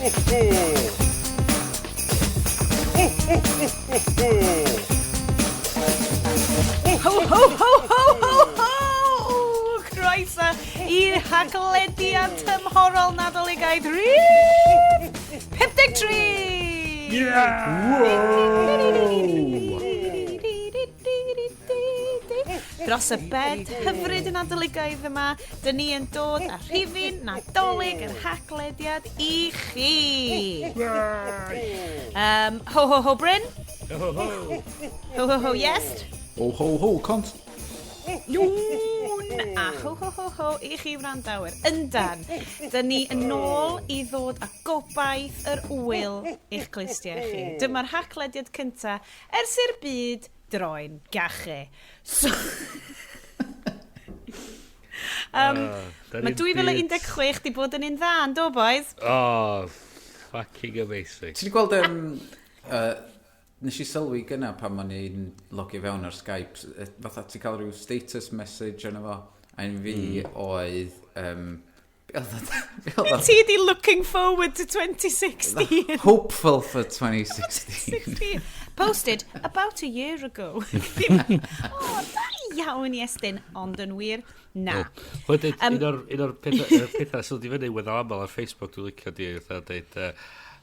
ho, ho! Ho, ho, ho, ho, ho! Ho, ho, ho, ho, ho, ho! Croeso i'r haglediad tymhorol Nadoligaidd rhif 53! Yeah! Dros y bed hyfryd y Nadoligaidd yma, dyn ni yn dod â rhifyn Nadolig yr haglediad i chi. Ho, ho, ho, Bryn. Ho, ho, ho. Ho, ho, ho, yes. Ho, ho, ho, cont. Iawn! A ho, ho, ho, ho i chi wrandawyr. Yndan, dyn ni yn ôl i ddod â gobaith yr wyl i'ch clustiau chi. Dyma'r haclediad cynta ers i'r byd droi'n gachu. So, mae 2016 di bod yn un dda, yn do, boys? Oh, fucking amazing. Ti 'di gweld, nes i sylwi gynna pan o'n i'n logio fewn ar Skype, fatha ti'n cael rhyw status message arno fo, a un fi oedd, be oedd o? Be oedd o? Ti di looking forward to 2016. Hopeful for 2016. 16. Posted about a year ago. O, da iawn i Estyn, ond yn wir, na. Wel, deud, un o'r pethau sydd wedi fyny weddol aml ar Facebook dwi'n licio di, fatha deud,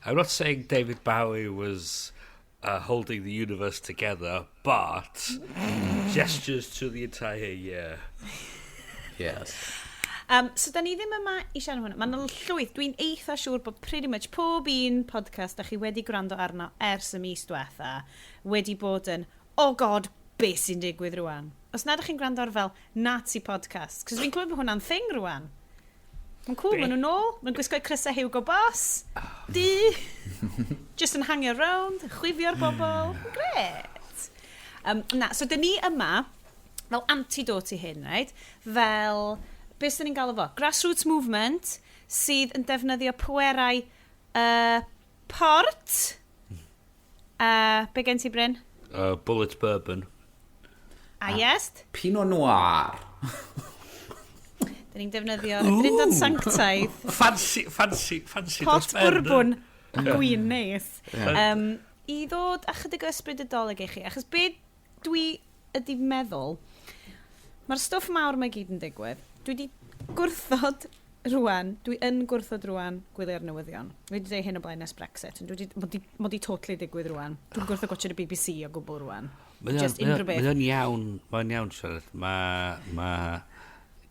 "I'm not saying David Bowie was holding the universe together, but gestures to the entire year." Yes. So, da ni ddim yma i siarad am hwnna. Mae'n llwyth. Dwi'n eitha siŵr bod pretty much pob un podcast da chi wedi gwrando arno ers y mis diwetha wedi bod yn, "Oh God, beth sy'n digwydd rwan?" Os nad ydych chi'n gwrando ar fel Nazi podcast, cos fi'n clywed bod hwnna'n thing rwan. Mae'n cool, maen nhw'n ôl, maen nhw'n gwisgo crysau Hugo Boss, du, just yn hangio round, chwifio'r bobl. Gret. Na, so dyn ni yma, fel antidote i hyn, right? Fel, beth sy'n ni'n galw fo? Grassroots movement sydd yn defnyddio pwerau port. Be gen ti, Bryn? Bulleit Bourbon. A yes? Pinot Noir. Dyn ni'n defnyddio y Drindod Sanctaidd. Fancy, fancy, fancy. Pot dros ben. Bourbon a gwin neis. I ddod â chydig o ysbryd y Dolig i chi. Achos be dwi ydi meddwl, mae'r stwff mawr mae gyd yn digwydd. Dwi wedi gwrthod rwan, dwi yn gwrthod rwan gwylio'r newyddion. Dwi wedi dweud hyn o blaen ers Brexit, ond dwi wedi, mod i totally digwydd rwan. Dwi'n gwrthod gwatchad y BBC o gwbl rwan. Just unrhyw beth. Mae o'n iawn, mae'n iawn siarad. Mae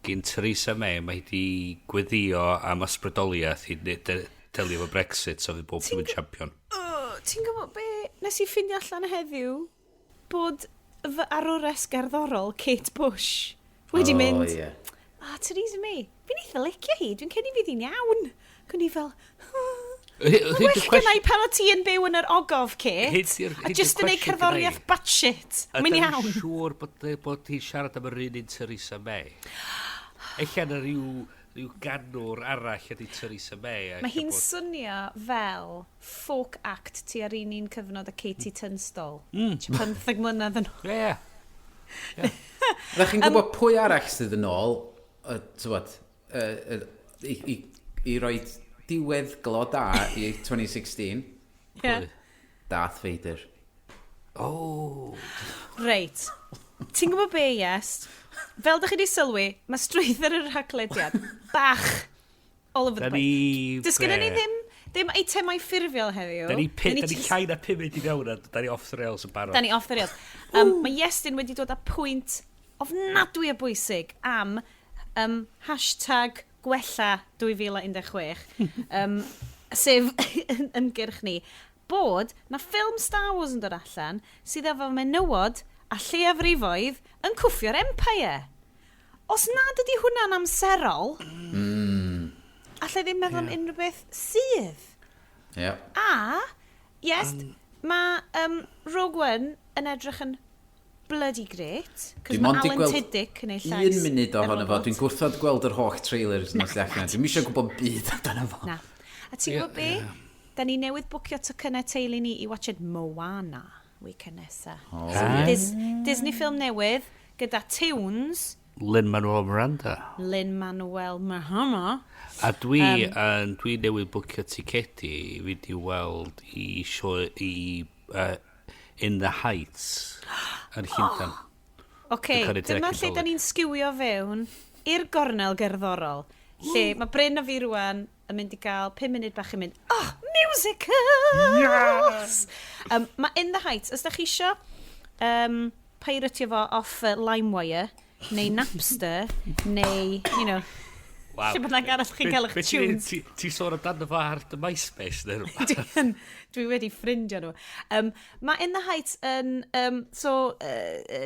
gyn Theresa May, mae hi wedi gweddio am ysbrydoliaeth i delio efo Brexit, so fydd bob dim yn champion. Oh, ti'n gwybod be nes i ffindio allan heddiw? Bod fy arwres gerddorol, Kate Bush, wedi mynd, "Ah, Theresa May, fi'n eitha licio hi, dwi'n credu fydd hi'n iawn." Ac o'n i fel, "Well gen i pan o ti yn byw yn yr ogof, Kate, a Hyd just i'r yn neud cwestiwn cerddoriaeth gynna i. batshit. Mae'n iawn." Siŵr bod hi'n siarad am yr un Theresa May? Ella na rhyw ganwr arall ydy Theresa May. A Mae ella hi'n swnio fel folk act ti ar un cyfnod a Katie Tunstall. 15 mlynedd yn ôl. Ie. Ydych chi'n gwybod pwy arall sydd yn ôl, tywod, i roi diweddglo da i 2016? Yeah. Darth Vader. Oh. Reit. Ti'n gwybod be, yes? Fel dych chi wedi sylwi, mae strwythur yr haglediad bach all over the Da place. ni Does gennym ni be? ddim eitemau ffurfiol heddiw. Da ni llai na 5 munud i fewn a da ni off the rails yn barod. Da ni off the rails. Mae Iestyn wedi dod â pwynt ofnadwy o bwysig am #gwella2016, sef ymgyrch ni, bod na ffilm Star Wars yn dod allan sydd efo menywod a lleiafrifoedd yn cwffio'r Empire. Os nad ydy hwnna'n amserol, allai ddim meddwl am unrhyw beth sydd. A, yes, mae Rogue One yn edrych yn bloody great. Cos Dwi mae mond 'di Alan gweld Tudyk yn ei llais. Un munud yr ohono fo. robot. Dwi'n gwrthod gweld yr holl trailers yna sydd allan. Dwi'm eisiau gwybod byd amdano fo. Na. A ti'n gwybod be? Da ni newydd bwcio tocynnau teulu ni i watched Moana weekend nesa. Oh, Disney film newydd gyda tunes. Lin-Manuel Miranda. Lin-Manuel Mahama. A dwi, um, dwi newydd bwcio ticedi i fynd i weld i sioe i In the Heights yn Llundain. Oce, dyma lle da ni'n sgiwio fewn i'r gornel gerddorol. Lle mae Bryn a fi rwan yn mynd i gael 5 munud bach yn mynd, oh, musicals! Yes! Mae In the Heights, os da chi isio piratio fo off LimeWire, neu Napster, neu, you know, wow. Lle bynnag arall chi'n cael eich tunes. Ti, ti sôn amdano fo ar dy MySpace neu rhywbeth? Dwi wedi ffrindio nhw. Mae In the Heights yn... so,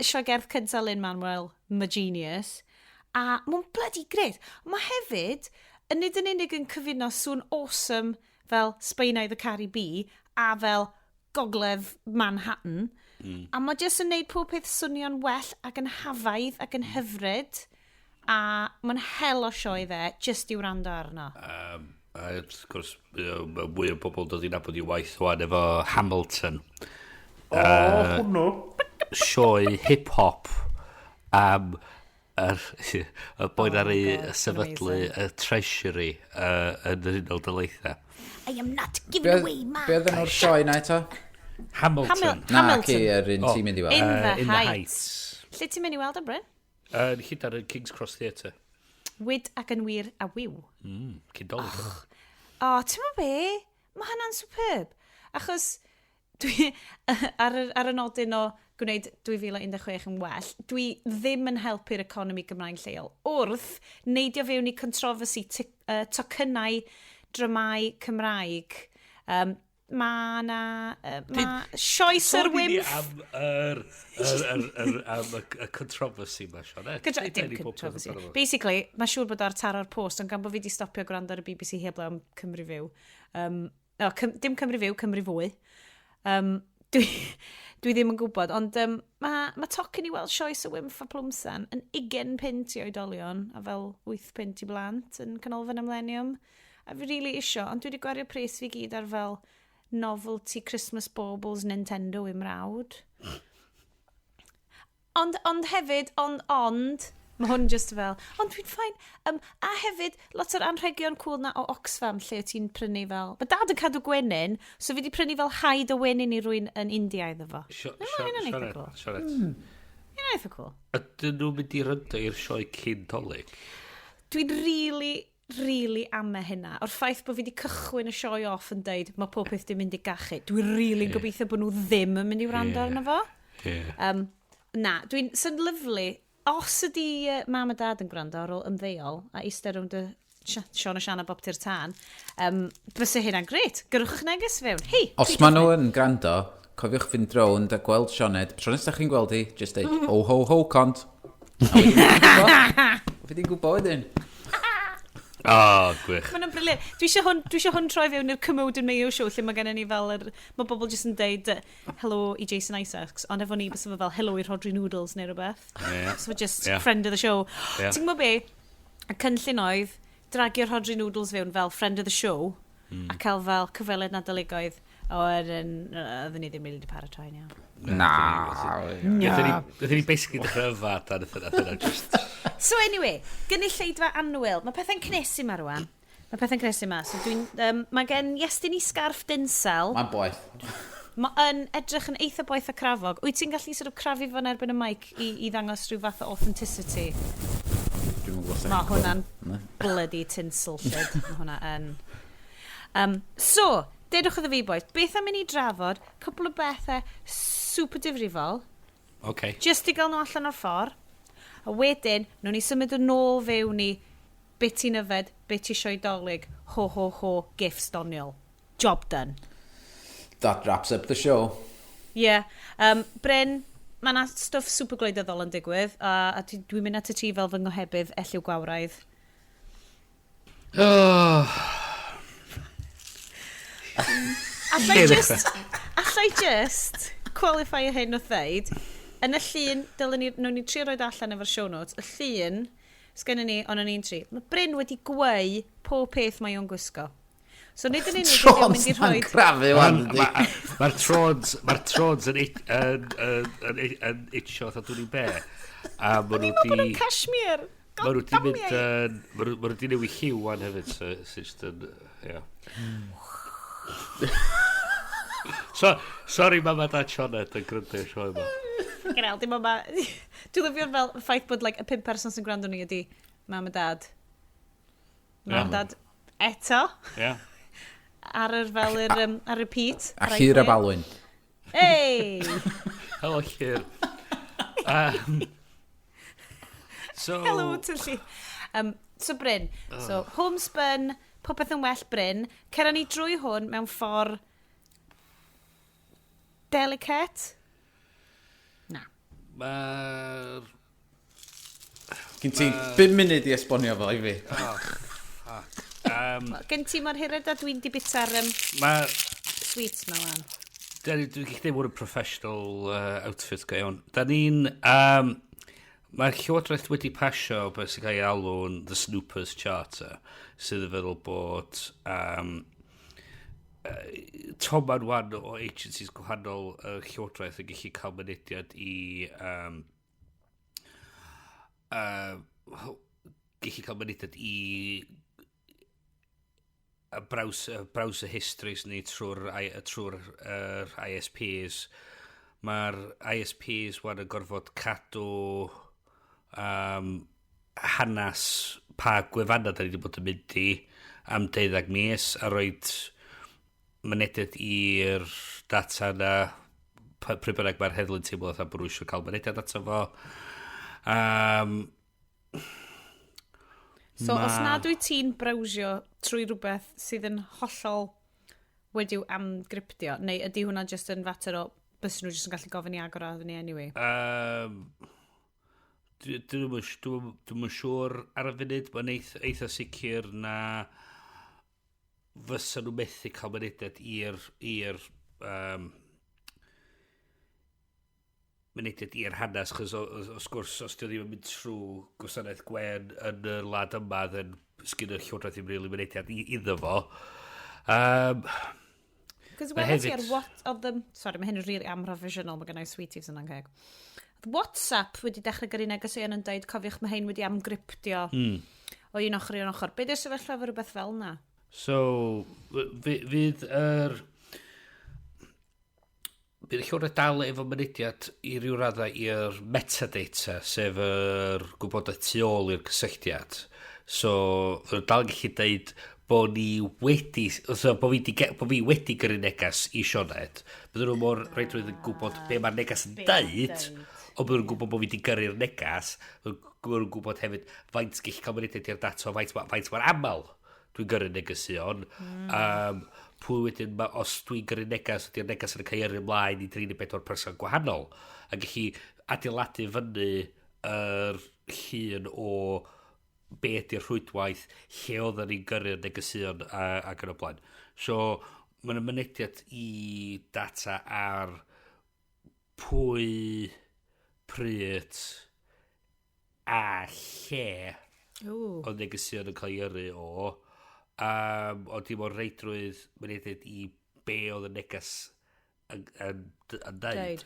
sioe gerdd cyntaf Lin-Manuel, mae genius. A mae'n bloody great. Mae hefyd, yn nid yn unig yn cyfuno sŵn awesome fel Sbaenaidd y Caribî a fel gogledd Manhattan. A mae jyst yn neud pob peth swnio'n well ac yn hafaidd ac yn hyfryd. A mae'n hell o sioe dde, jyst i wrando arno. A wrth gwrs, mae mwy o bobl dod i nabod i waith wan efo Hamilton. O, hwnnw. Sioe hip-hop am y boi Oh ar my ei God, sefydlu amazing. y Treasury yn yr Unol Daleithiau. I am not giving away my... Be oedd enw'r sioe na eto? Hamilton. Na, Hamilton. ci, yr un ti'n mynd i weld. In the In the Heights. Heights. Lle ti'n mynd i weld o, Bryn? Yn Llundain yn King's Cross Theatre. Wyd ac yn wir a wiw. Cyn Dolig. O, ti'n meddwl be? Mae hynna'n superb. Achos dwi, ar y nodyn o gwneud 2016 yn well, dwi ddim yn helpu'r economi Gymraeg lleol. Wrth neidio fewn i controversy tocynnau dramau Cymraeg. Mae na... Ma sioe Sir Sôn i ni Wynff. am yr, am y controversy ma, Sioned. Dim controversy. Basically, mae siŵr bod ar taro'r post, ond gan bod fi wedi stopio gwrando ar y BBC heblaw am Cymru Fyw. No, dim Cymru Fyw, Cymru Fwy. Dwi ddim yn gwybod, ond mae ma tocyn i weld sioe Sir Wynff a Plwmsan yn 20 punt i oedolion a fel 8 punt i blant yn Canolfan y Millennium. A fi really isio, ond dwi wedi gwario pres fi gyd ar fel novelty Christmas baubles Nintendo i'm mrawd. Ond hefyd, ond, mae hwn just fel, ond dwi'n fine. A hefyd, lot o'r anrhegion cool na o Oxfam lle ti'n prynu fel, mae dad yn cadw gwenyn, so fi wedi prynu fel haid o wenyn i rywun yn India iddo fo. Ma' hynna'n eitha cool. Sioned. Hynna'n eitha cool. Ydyn nhw'n mynd i ryndo i'r sioe cyn Dolig? Dwi'n really, really ame hynna. O'r ffaith bod fi wedi cychwyn y sioe off yn deud, mae pob peth di mynd i gachu. Dwi'n really gobeithio bod nhw ddim yn mynd i wrando arno fo. Na, dwi'n, sy'n lyfli, os ydi mam a dad yn gwrando ar ôl ymddeol a eistedd rownd y Siôn a Sian a Bob Tir Tân, bysa hynna'n gret. Gyrwch eich neges fewn. Hei, Os tweetiwch maen nhw fi. yn gwrando, cofiwch fynd rownd a gweld Sioned. Tro nesaf chi'n gweld hi, just deud, "Oh ho ho, cont." A wedyn fi 'di gwbod. Fi di'n gwybod wedyn. O, gwych. Mae'n brilliant. Dwi eisiau hwn troi fewn i'r Commode and Mayo show lle mae gennym ni fel mae bobl jyst yn deud hello i Jason Isaacs, ond efo ni bysa fo fel hello i Rhodri Noodles neu rhywbeth. So just friend of the show. Ti'n gwybod be? Y cynllun oedd dragio Rhodri Noodles fewn fel friend of the show a cael fel cyfweliad Nadoligaidd. A wedyn, oedden ni ddim really di paratoi yn iawn. Na. Nethon ni basically dechrau yfad a nethon ni just. So anyway, gynulleidfa annwyl. Mae pethau'n cnesu ma rwan. Mae pethau'n cnesu ma. So dwi'n, mae gen Iestyn i sgarff dinsel. Mae'n boeth. Mae yn edrych yn eitha boeth a crafog. Wyt ti'n gallu sort of crafu fo'n erbyn y mic i ddangos rhyw fath o authenticity? Dwi'm yn gwybod os Mae chi'n hwnna'n Na. bloody tinsel-llyd. Mae hwnna yn... So, dedwch wrtho fi, boys, beth am i ni drafod cwpl o bethau super difrifol, just i gael nhw allan o'r ffordd, a wedyn, nhw'n ni symud yn ôl fewn i beth ti'n yfed, beth ti eisiau Dolig, ho ho ho, gifts doniol. Job done. That wraps up the show. Yeah. Bryn, mae yna stwff super gwleidyddol yn digwydd, a dwi'n mynd at y ti fel fy nghohebydd Elliw Gwawraidd. Oh, Allai just qualify hyn wrth ddeud, yn y llun, dylen ni, nawn ni trio roed allan efo'r show notes, y llun, sgennon ni, ond o'n i'n tri, mae Bryn wedi gweu pob peth mae o'n gwisgo. So nid yn unig ydy o'n mynd i Trons rhoi. na'n crafu wan, yndi? Mae'r trons, mae'r trons yn it- yn yn yn yn itio fatha dwi'n i be. A ma' nhw O'n i'n meddwl bod di nhw'n Kashmir. Ma' nhw di mynd God yn ma' nhw di newid lliw wan hefyd, so so just yn, ie. So, sorry mam a dad Sioned yn gwrando i'r sioe yma. Fucking hell, dim ond ma. Dwi'n lyfio'r fel y ffaith bod like, y pump person sy'n gwrando ni ydi mam a dad. Mam a dad eto. Ar yr fel yr, ar repeat. A ar Llyr a iPlayer. Balwyn. Hey! Helo Llyr. So, Hello to Llyr. So Bryn, so homespun, popeth yn well Bryn. Cera ni drwy hwn mewn ffordd delicate. Na. Mae'r Gyn ti 5 munud i esbonio fo i fi. Gen ti mor hired a dwi'n di bita'r Mae'r sweets ma wan. Dwi'n gallu dweud bod yn professional outfit go iawn. Da ni'n... Mae'r Llywodraeth wedi pasio beth sy'n cael ei alw'n The Snoopers Charter, sydd yn feddwl bod toman wan o agencies gwahanol y Llywodraeth yn gallu cael mynediad i gallu cael mynediad i y browser histories ni trwy'r trwy'r ISPs. Mae'r ISPs wan yn gorfod cadw hanes pa gwefanna da ni wedi bod yn mynd i am 12 mis a roed mynediad i'r data yna pryd bynnag mae'r heddlu'n teimlo fatha bod nhw eisiau cael mynediad ato fo. So, os nad wyt ti'n browsio trwy rhywbeth sydd yn hollol wedi'w amgryptio, neu ydy hwnna just yn fater o bys nhw jyst yn gallu gofyn i agor ar ni anyway? Dwi'm yn siŵr ar y funud, mae'n eitha sicr na fysa nhw methu cael mynediad i'r mynediad i'r hanes, chos o sgwrs, os di o ddim yn mynd trwy gwasanaeth gwen yn y wlad yma, then sgyn y Llywodraeth ddim really mynediad iddo fo. Cos Ma' weles i ar what of the. Sorry, mae hyn yn really amhroffesiynol, mae gennau sweeties yn angheg. WhatsApp wedi dechrau gyrru negeseuon yn dweud, cofiwch mae hein wedi amgryptio o un ochr i un ochr. Be di'r sefyllfa efo rhywbeth fel na? So, fydd y Llywodraeth dal efo mynediad i ryw raddau i'r metadata, sef yr gwybodaeth tu ôl i'r cysylltiad. So, fydd nhw dal yn gallu deud bod ni wedi, so, bo fi wedi gyrru negas i Sioned. Bydden nhw mor reidrwydd yn gwybod be mae'r negas yn Be mae'n deud, deud. ond bydden nhw'n gwybod bod fi wedi gyrru'r negas, bydden nhw'n gwybod hefyd faint gallu cael mynediad i'r data, faint mor aml dwi'n gyrru negeseuon. Pwy wedyn, os dwi'n gyrru negas, ydy'r negas yn cael ei yrru ymlaen i 3 neu 4 person gwahanol. A gallu adeiladu fyny yr llun o be ydy'r rhwydwaith, lle oedden ni'n gyrru'r negeseuon ac yn y blaen. So, mae'n mynediad i data ar pwy, pryd a lle Ooh. oedd negeseuon yn cael ei yrru o. Ond dim ond reidrwydd mynediad i be oedd y neges yn deud. Deud.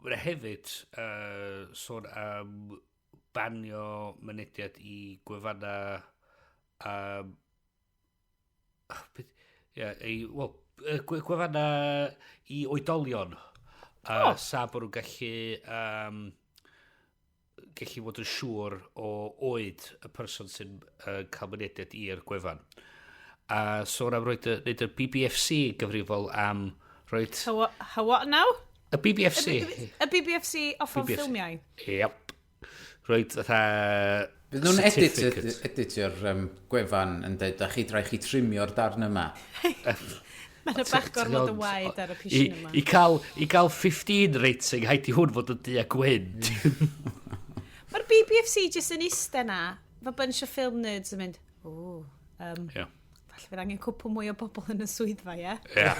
Mae hefyd sôn am banio mynediad i gwefanna ie, wel, gwefanna i oedolion. Oh. Sa bod nhw'n gallu fod yn siŵr o oed y person sy'n cael mynediad i'r gwefan. A sôn am roed neud y BBFC gyfrifol am roed How what now? Y BBFC. Y BBFC off of BBFC. ffilmiau. Yep. Roed fatha Fydd nhw'n certificate. editio'r gwefan yn dweud, da chi drai chi trimio'r darn yma. Mae'n y bach gormod o waed ar y pishin yma. I cael 15 rating, haid i hwn fod yn du a gwyn. Mae'r BBFC jyst yn iste na, fel bunch o film nerds yn mynd, o, falle fydd angen cwpl mwy o bobl yn y swyddfa, ie? Yeah.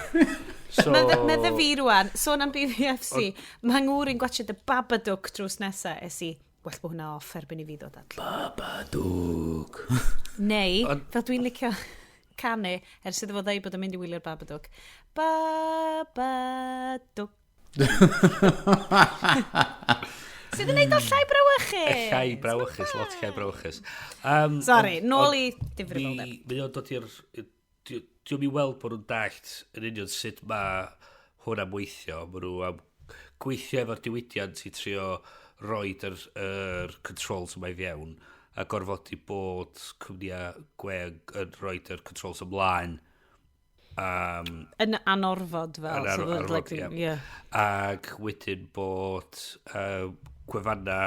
So, Medde fi rwan, sôn am BBFC, mae ngŵr i'n gwachio The Babadook drws nesa, es i, well bod hwnna off erbyn i fi ddod adre. Babadook. Neu, fel dwi'n licio. canu ers iddo fo ddeud bod yn mynd i wylio'r Babadook. Babadook. Sydd yn neud o llai brawychus. Llai brawychus, lot llai brawychus. Sorry, nôl i difrifoldeb. Mae o'n dod i'r... Dwi'n i weld bod nhw'n dallt yn union sut mae hwn am weithio. Mae nhw am gweithio efo'r diwydiant i trio roid yr controls yma i fewn a gorfodi bod cwmnïau gwe yn rhoid yr controls ymlaen. Yn anorfod fel. Yn so arfod, like, ie. Yeah. Ac wedyn bod gwefanna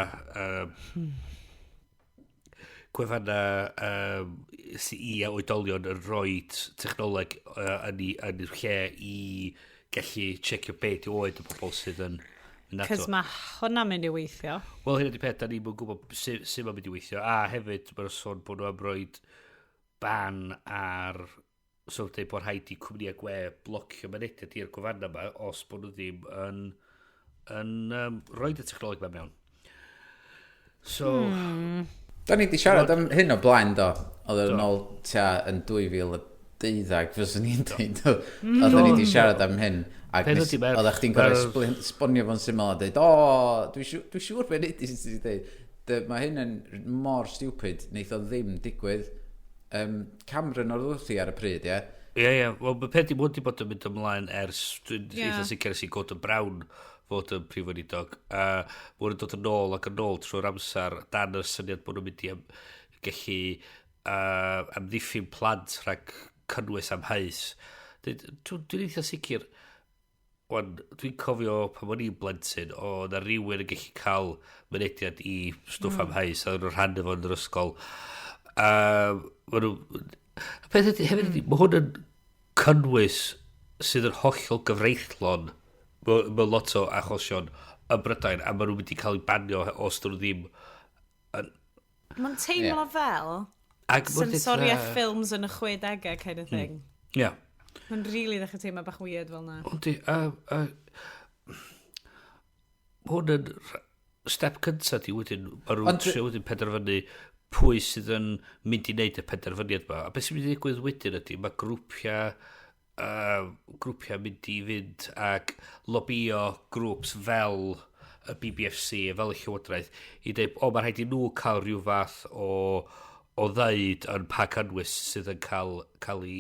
sy i a oedolion yn rhoi technoleg yn y lle i gallu checio be di oed y pobol sydd yn mynd ato. Cos mae hwnna'n mynd i weithio. Wel, hynny di peth, da ni'n gwybod sut mae'n mynd i weithio. A hefyd, mae'n sôn bod nhw am roid ban ar, so dweud bod rhaid i cwmnïau gwe blocio mynediad i'r gwefanna yma os bod nhw ddim yn roid y technoleg yma mewn. So... Da ni di siarad am hyn o blaen, do. Oedd yn ôl tua yn 2012, fyswn i'n dweud. Oedden ni di siarad am hyn. Ac Peth ydi, oeddech chdi'n gorfod esbonio fo'n syml a dweud, o, dwi siŵr be nid i ti dweud. Mae hyn yn mor stupid, neith o ddim digwydd. Cameron oedd wrthi ar y pryd, ie? Ie, ie. Wel, mae peth i wedi bod yn mynd ymlaen ers, dwi'n eitha sicr ers i Gordon Brown fod yn prif weinidog. A ma' nhw'n dod yn ôl ac yn ôl trwy'r amser dan y syniad bod nhw'n mynd i gallu amddiffyn plant rhag cynnwys amheus. Dwi'n eitha sicr, wan, dwi'n cofio pan o'n i'n blentyn, oedd 'na rywun yn gallu cael mynediad i stwff amheus, a oedden nhw'n rhannu fo yn yr ysgol. A ma' nhw... Y peth ydy, hefyd ydy, mae hwn yn cynnwys sydd yn hollol gyfreithlon mewn lot o achosion yn Brydain, a maen nhw'n mynd i cael eu banio os dyn nhw ddim yn... Mae'n teimlo fel Ac ma'n deud, sensoriaeth ffilms yn y 60au kind of thing. Ie. Mae'n really ddechrau teimlo bach weird fel na. Ond di, hwn yn step cyntaf di wedyn, ma' nhw'n trio wedyn penderfynu pwy sydd yn mynd i wneud y penderfyniad yma. A beth sy'n mynd i ddigwydd wedyn ydy, mae grwpiau mynd i fynd ac lobio grŵps fel y BBFC, fel y Llywodraeth, i dweud, o, mae rhaid i nhw cael rhyw fath o ddeud yn pa cynnwys sydd yn cael ei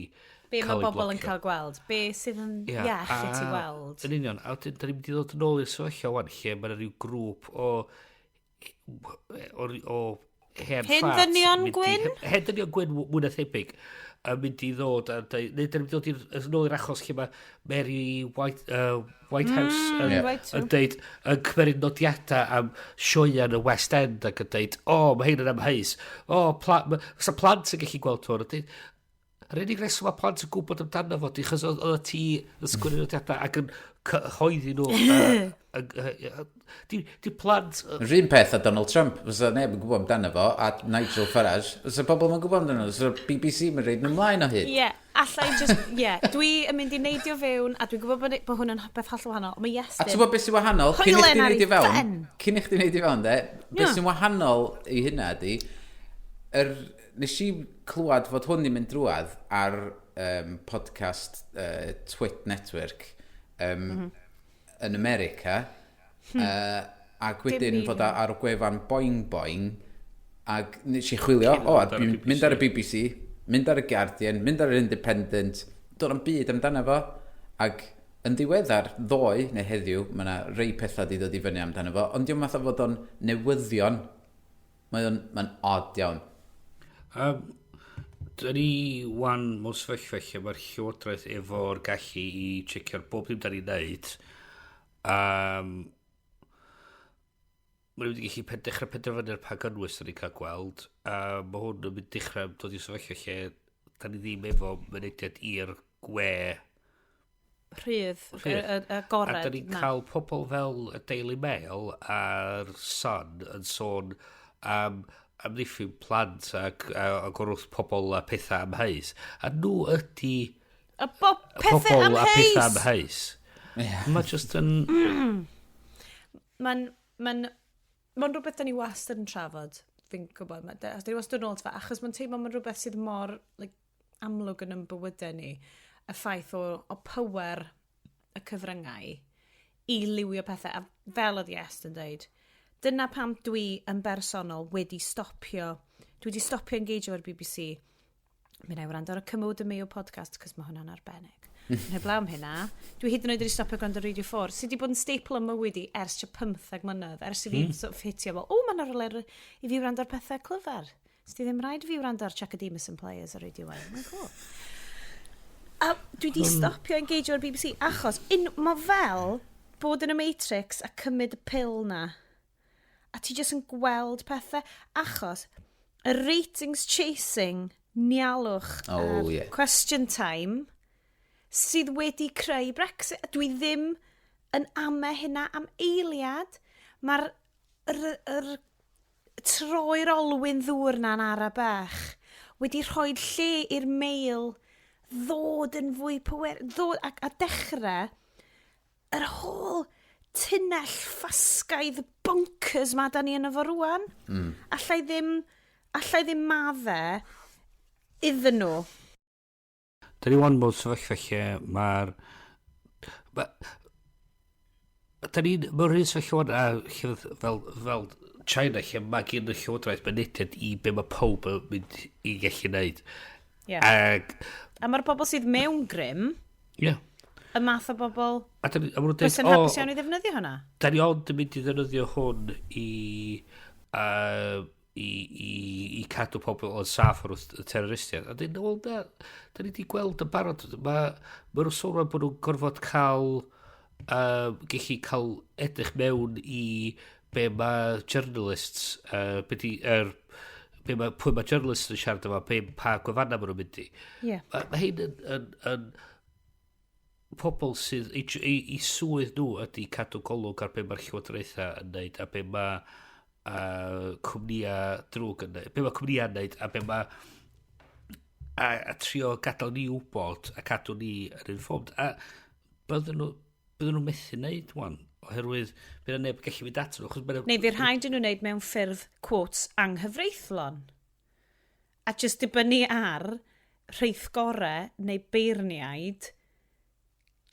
Be cael mae ei bobl yn blocio. cael gweld? Be sydd yn Ie, iach i ti weld? Yn union, a wedyn, da ni'n mynd i ddod yn ôl i'r sefyllfa wan, lle mae 'na rhyw grŵp o hen Hen ffats ddynion mynd i- gwyn? Hen ddynion gwyn mwy na thebyg yn mynd i ddod a dweud, neu da ni'n mynd i ddod yn ôl i'r achos lle mae Mary Whitehouse yn, White, yn deud, yn cymeryd nodiadau am sioeau yn y West End ac yn deud, o, mae hyn yn amheus. O, fysa plant yn gallu gweld hwn. A deud, yr unig reswm mae plant yn gwybod amdano fo, di chos oedd ti yn sgwennu nodiadau ac yn cyhoeddi nhw. Di plant... Yr un peth â Donald Trump, fysa neb yn gwybod amdano fo, a Nigel Farage, fysa pobl yn gwybod amdano fo, fysa BBC yn rhoid nhw ymlaen o hyd. Ie, allai just, ie, dwi yn mynd i neidio fewn, a dwi'n gwybod bod hwn yn beth hollol wahanol, ond mae A Iestyn... ti'n gwybod beth sy'n wahanol? Cyn i Hoelen chdi ar ei neidio fewn, phen. cyn i chdi neidio fewn, de, beth sy'n wahanol i hynna ydi, nes i clywed fod hwn i mynd drwadd ar podcast Twit Network yn America, ac wedyn Dim fod ar y gwefan Boing Boing, ac nes i chwilio, o, a mynd ar y dwi'n BBC. mynd ar y BBC, mynd ar y Guardian, mynd ar yr Independent, dod am byd amdano fo, ac yn ddiweddar, ddoe neu heddiw, mae yna rei pethau di dod i fyny amdano fo, ond diolch fatha fod o'n newyddion. Mae'n odd iawn. Da ni wan mewn sefyllfa lle mae'r Llywodraeth efo'r gallu i checio'r bob dim da ni'n neud. Mae nhw wedi gallu dechrau penderfynu ar pa gynnwys da ni'n cael gweld. A mae hwn yn mynd dechrau dod i sefyllfa lle da ni ddim efo mynediad i'r gwe Rhydd, Rhydd. y agored. A da ni'n na. cael pobl fel y Daily Mail a'r Sun yn sôn am amddiffyn plant ac wrth pobl a pethau amheus. A nhw ydy Y pethau pobl a amheus! pethau amheus. Mae just yn... Mae'n rhywbeth da ni wastad yn trafod, fi'n gwybod, da ni wastad yn ôl at fe, achos mae'n teimlo mae'n rhywbeth sydd mor, like, amlwg yn yn bywydau ni, y ffaith o power y cyfryngau i liwio pethau, a fel oedd Iest yn dweud, dyna pam dwi yn bersonol wedi stopio, dwi wedi stopio engagio efo'r BBC. Mi wna i wrando ar y Cymod y Mayo podcast, cos mae hwnna'n arbennig. Ond heblaw am hynna, dwi hyd yn oed wedi stopio gwrando ar Radio 4, sydd wedi bod yn staple ym mywyd i ers tua 15 mlynedd, ers i fi sort of hitio fel, o, mae'n rhywle i fi wrando ar pethau clyfar. So di ddim rhaid i fi wrando ar Chaka Demus and Players ar Radio 1. Mae'n cool. A dwi wedi stopio engagio ar BBC achos mae fel bod yn y Matrix a cymryd y pil na. A ti jyst yn gweld pethau achos y ratings chasing nialwch oh, yeah. Question Time sydd wedi creu Brexit. A dwi ddim yn ame hynna am eiliad. Mae'r yr, yr troi'r olwyn ddŵr na'n ara bach wedi rhoi lle i'r Mail ddod yn fwy pwer, ddod a dechrau yr whole tunnell ffasgaidd bonkers ma da ni yn efo rwan. Allai ddim madde iddyn nhw. Da ni wan mewn sefyllfa lle mae'r... Ma, da ni'n mewn rhan sefyllfa wan a lle fel China lle mae gen y llywodraeth mynediad i be mae pob yn mynd i gallu neud. Ag, A mae'r bobl sydd mewn grym, y math o bobl A ma' nhw'n deud, bysa'n hapus iawn i ddefnyddio hwnna. Da ni ond yn mynd i ddefnyddio hwn i cadw pobl yn saff o'r wrth y terroristiaid. A dyn, wel, na, da ni wedi gweld yn barod, ma nhw'n sôn rwan bod nhw'n gorfod cael, gallu cael edrych mewn i be mae journalists, be di, be ma, pwy mae journalists yn siarad efo, pa gwefanna maen nhw'n mynd i. Mae hyn yn pobl sydd, i swydd nhw ydy cadw golwg ar be mae'r llywodraethau yn neud a be mae cwmnïau drwg yn neud, be mae cwmnïau yn neud a be mae a trio gadael ni wybod a cadw ni yn informed. A bydden nhw methu neud wan, oherwydd bydd yna neb yn gallu mynd atyn nhw. Achos Neu fydd rhaid i nhw wneud mewn ffyrdd, quotes, anghyfreithlon. A just dibynnu ar rheithgorau neu beirniaid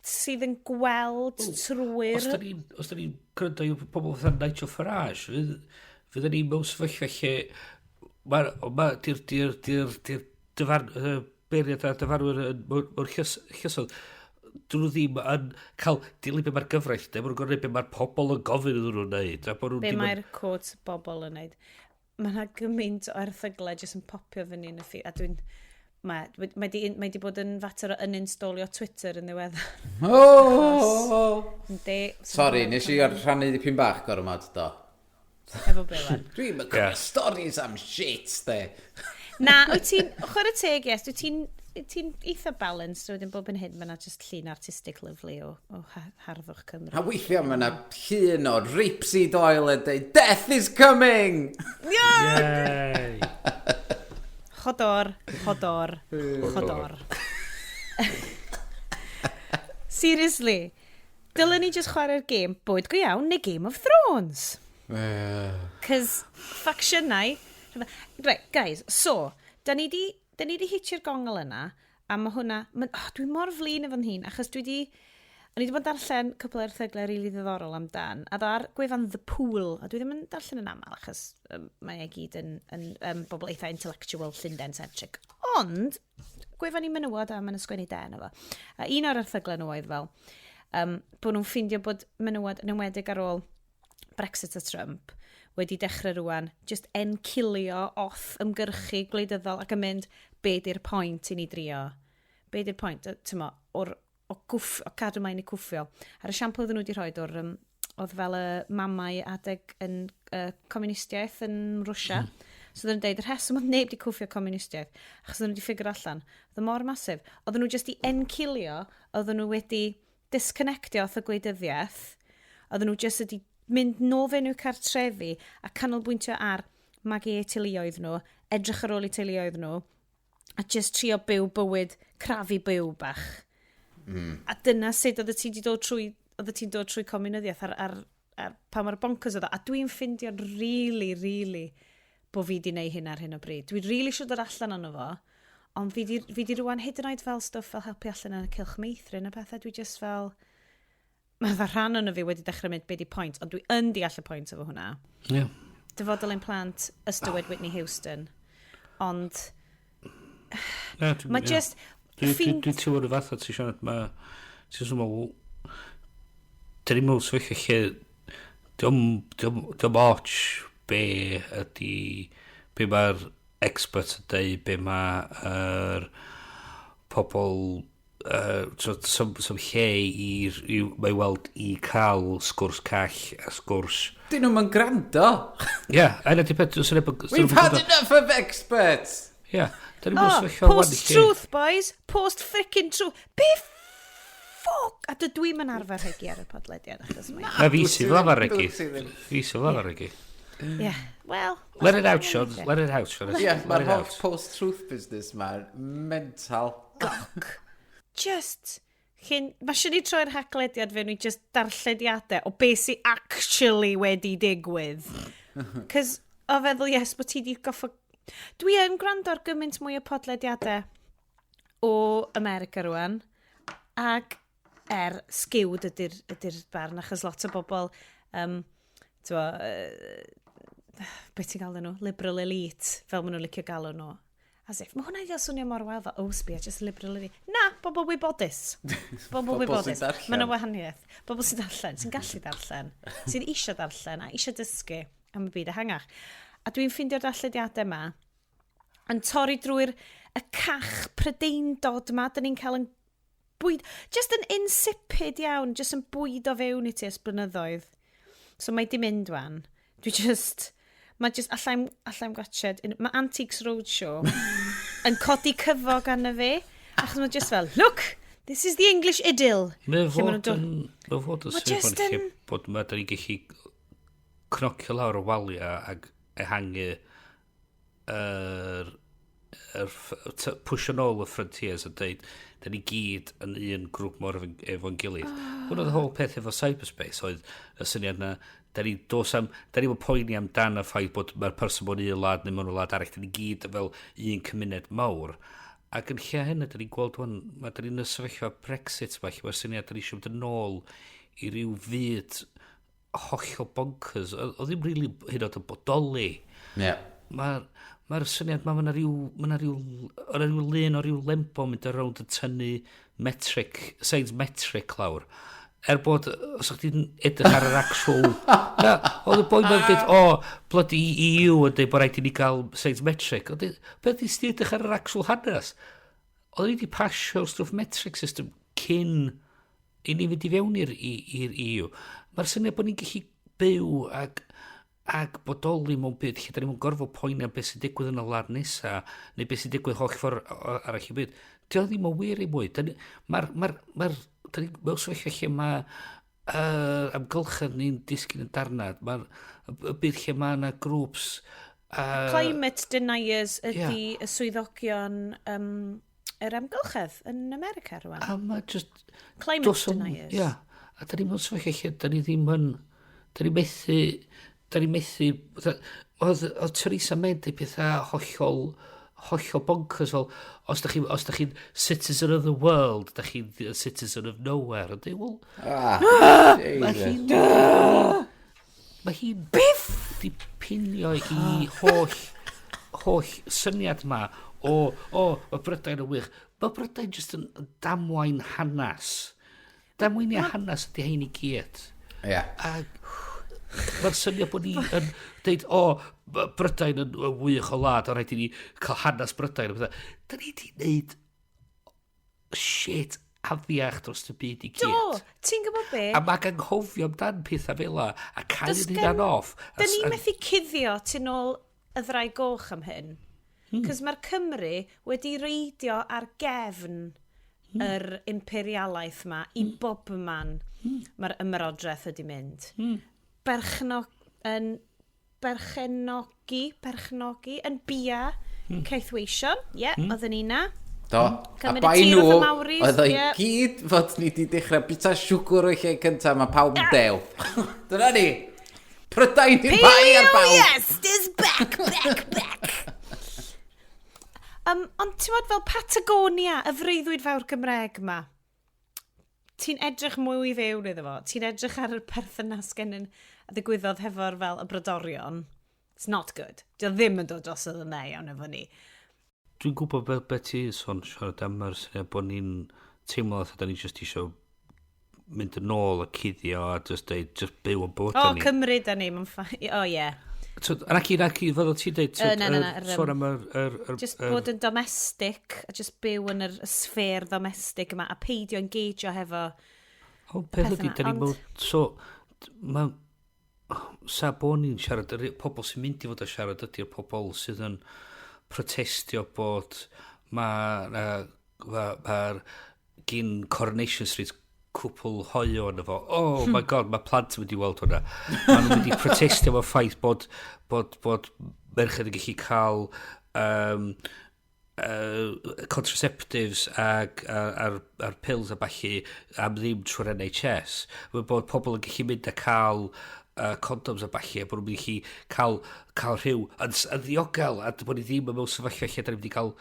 sydd yn gweld trwy'r. Os da ni'n gwrando i pobl fatha Nigel Farage, fydden ni mewn sefyllfa lle ma, di'r beirniad a dyfarnwyr mewn llysoedd, dyn nhw ddim yn cael dilyn be mae'r gyfraith, de, maen nhw'n gwneud be mae'r pobl yn gofyn iddyn nhw'n wneud. A bod nhw Be ddim yn- mae'r quotes bobl yn neud. Mae yna gymaint o erthyglau jyst yn popio fyny yn y feed. A dwi'n... Mae di bod yn fater o uninstallio Twitter yn ddiweddar. Oh! Yndi. Sorry, nes i ar rhannu dipyn bach gormod, do. Efo be wan? Dwi'n mynd cofio stories am shit, de. Na, wyt ti'n, chwarae teg, yes, wyt ti'n eitha balanced, wedyn bob yn hyn, mae yna just llun artistic lovely o harddwch Cymru. A weithiau mae yna llun o rapeseed oil yn dweud, "Death is coming!" Yay! Chodor, chodor, chodor. Seriously, dylen ni just chwarae'r gêm bwyd go iawn neu Game of Thrones. Cos ffacsiynau. Right, guys, so, da ni di hitio'r gongol yna, a mae hwnna... Ma, oh, dwi mor flin efo'n hun, achos dwi di... O'n i wedi bod yn darllen cwpl o erthyglau rili ddiddorol amdan, a ddo ar gwefan The Pool, a dwi ddim yn darllen yn aml, achos mae e gyd yn bobl eitha intellectual, Llundain-centric. Ond, gwefan i menywod a mae'n ysgwennu de yno fo. A un o'r erthyglau nhw oedd fel, bod nhw'n ffeindio bod menywod yn enwedig ar ôl Brexit a Trump wedi dechrau rwan just encilio off ymgyrchu gwleidyddol ac yn mynd, be di'r pwynt i ni drio? Be di'r pwynt? Tymo, o cadw mae'n i cwffio. A'r esiampl oedden nhw wedi rhoi o'r, oedd fel y mamau adeg yn comunistiaeth yn Rwsia. So oedden nhw'n deud, y rheswm oedd neb wedi cwffio comunistiaeth, achos oedden nhw wedi figure allan, oedd o mor masif. Oedden nhw just i encilio, oedden nhw wedi disconnectio off y gwleidyddiaeth, oedden nhw just wedi mynd nôl fewn i'w cartrefi a canolbwyntio ar magu eu teuluoedd nhw, edrych ar ôl eu teuluoedd nhw, a just trio byw bywyd, crafu byw bach. A dyna sut oedd ti wedi dod trwy, oedd ti'n dod trwy comunyddiaeth ar pa mor bonkers oedd o. A dwi'n ffindio'n really, really bod fi wedi neud hyn ar hyn o bryd. Dwi'n really eisiau dod allan ono fo, Ond fi di rwan hyd yn oed fel stwff fel helpu allan yn y cylch meithrin a pethau, dwi just fel... Mae fatha rhan o'n fi wedi dechrau mynd be di pwynt, ond dwi yn deall y pwynt efo hwnna. Dyfodol ein plant, ystywed Whitney Houston. Ond mae just Dwi'n teimlo rhyw fath o ti siarad, mae... Ti'n sôn, dyn ni'n mewn sefyllfa lle dio'm ots be ydy be mae'r experts yn deud, be mae'r pobl so, some lle i, mae weld i cael sgwrs call a sgwrs. Dyn nhw'n gwrando. Ie, yeah, a yna di peth. We've had enough of experts! Ie, yeah, dyn ni'n oh, post-truth, boys! Post-frickin' truth! Be ffwc? A dydw i'n arfer rhegi ar y podlediad achos mae... Na fi sydd fel arfer rhegi. Fi sydd fel arfer rhegi. Yeah, well... Let it out, Sean. Let it out, Sean. Yeah, mae'r holl post-truth business ma'n mental. Goc. Just... Chyn, mae eisiau ni troi'r haglediad fewn i just darllediadau o beth sy'n actually wedi digwydd. Cos o feddwl, yes, bod ti di goffo... Dwi yn gwrando ar gymaint mwy o podlediadau o America rwan, ac er skewed ydy'r barn, achos lot o bobl, t'wo, beth ti'n galw nhw? Liberal elite, fel maen nhw'n licio galw nhw. As if, mae hwnna i gael swnio mor wael fel, oh, sbia, just liberal elite. Na, bobl wybodus. Bobl wybodus. Mae yna wahaniaeth. Bobl sy'n darllen, sy'n gallu darllen, sydd eisiau darllen a eisiau dysgu am y byd ehangach. A dwi'n ffeindio'r darllediadau yma yn torri drwy'r y cach Prydeindod ma, dyn ni'n cael yn bwyd, just yn insipid iawn, just yn bwyd o fewn i ti ers blynyddoedd. So mae di mynd wan. Dwi just, mae just, allai'm gwatchad, mae Antiques Roadshow yn codi cyfog arno fi, achos mae just fel, "Look, this is the English idyll." Mae fod yn, mae fod yn sefyllfa lle bod mae da ni'n gallu cnocio lawr o waliau ac ehangu yr pwysio nôl y frontiers a dweud, da ni gyd yn un grŵp mor efo'n gilydd. Oh. Hwna oedd y whole peth efo cyberspace, oedd y syniad na, da ni dos am, da ni'n poeni amdan y ffaith bod mae'r person mewn un wlad neu mewn wlad arall, da ni gyd fel un cymuned mawr. Ac yn lle hynny, da ni'n gweld hwn, mae da ni'n y sefyllfa Brexit ma, lle mae'r syniad da ni eisiau mynd yn ôl i ryw fyd hollol bonkers. Oedd ddim really hyd yn oed yn bodoli. Mae'r ma syniad ma, ma' ryw lun o ryw lembo mynd ar rownd yn tynnu metric, signs metric lawr. Er bod, os o'ch chi'n edrych ar yr actual... Na, oedd y boi ma'n dweud, "O, oh, bloody EU yn dweud bod rhaid i ni gael signs metric." Oedd beth i ti edrych ar yr actual hanes? Oedd ni wedi pasio'r stwff metric system cyn i ni fynd i fewn i'r EU. Mae'r syniad bod ni'n gallu byw ac bodoli mewn byd lle da ni'n gorfod poeni am beth sy'n digwydd yn y wlad nesa neu beth sy'n digwydd holl ffordd arall i byd. Dio ddim yn wir i mwy. Mae'r, ma ma da ni mewn sefyllfa lle mae amgylchedd ni'n disgyn yn darnad. Mae'r y byd lle mae yna grŵps Climate deniers ydy y swyddogion yr amgylchedd yn America rwan. A mae just... Climate deniers. Ia. A da ni mewn sefyllfa lle da ni ddim yn... Da ni methu... Da ni methu... Oedd Theresa May yn deud pethau hollol hollol bonkers fel os da chi'n citizen of the world, da chi'n citizen of nowhere. A dweud, well, Ah, mae Jesus. hi'n di pinio i holl syniad ma o, mae Brydain yn wych. Mae Brydain just yn damwain hanas. Damweiniau hanas ydy hein i gyd. A mae'r syniad bod ni yn deud, "O, ma' Brydain yn wych o wlad, o rhaid i ni cael hanes Brydain." A pethau. Da ni di wneud shit afiach dros y byd i gyd. Do, ti'n gwybod be? A mae anghofio amdan pethau fel la, a cael Does yn hunan off. Da ni methu cuddio tu nôl y ddraig goch am hyn. Cos mae'r Cymru wedi reidio ar gefn yr imperialaeth ma i bob man mae'r ymerodraeth wedi mynd. Berchnog, yn berchenogi, yn bia caethweision, ie, yeah, oedden ni na. Do. A Cymryd y bai tir nhw, off y Maoris, oedd o i ie. gyd fod ni wedi dechrau bita siwgr o'i lle cyntaf, mae pawb yn dew. Dyna ni. Prydain i'r bai ar Paleo bawb. yes, is back, back, back. Ond ti'n bod fel Patagonia, y freuddwyd fawr Gymreg ma, ti'n edrych mwy i fewn iddo fo, ti'n edrych ar y perthynas gennyn a ddigwyddodd hefo'r fel y brodorion. It's not good. Dio ddim yn dod drosodd yn dda iawn efo ni. Dwi'n gwybod be ti'n sôn, siarad am yr syniad bod ni'n teimlo fatha da ni jyst eisiau mynd yn ôl a cuddio a just deud, just byw yn bywydau ni. O, Cymru da ni, mae'n ffa... O, ie. Ac i, fel ti'n deud, na, na, na, sôn am yr Just bod yn domestic, a just byw yn yr sffêr domestic yma, a peidio engageio hefo. O, peth ydy, da ni'n mewn. So, mae sa bo ni'n siarad, yr pobl sy'n mynd i fod yn siarad ydy'r pobl sydd yn protestio bod mae'r ma, ma gyn Coronation Street cwpl hoyw yna fo. Oh my God, mae plant yn mynd i weld hwnna. Maen nhw'n mynd i protestio efo'r ffaith bod merched yn gallu cael contraceptives ag a'r pills a ballu am ddim trwy'r NHS. Mae bod pobl yn gallu mynd a cael condoms a ballu a bod nhw'n gallu cael rhyw yn ddiogel a bod ni ddim yn mewn sefyllfa lle da ni'n mynd i cael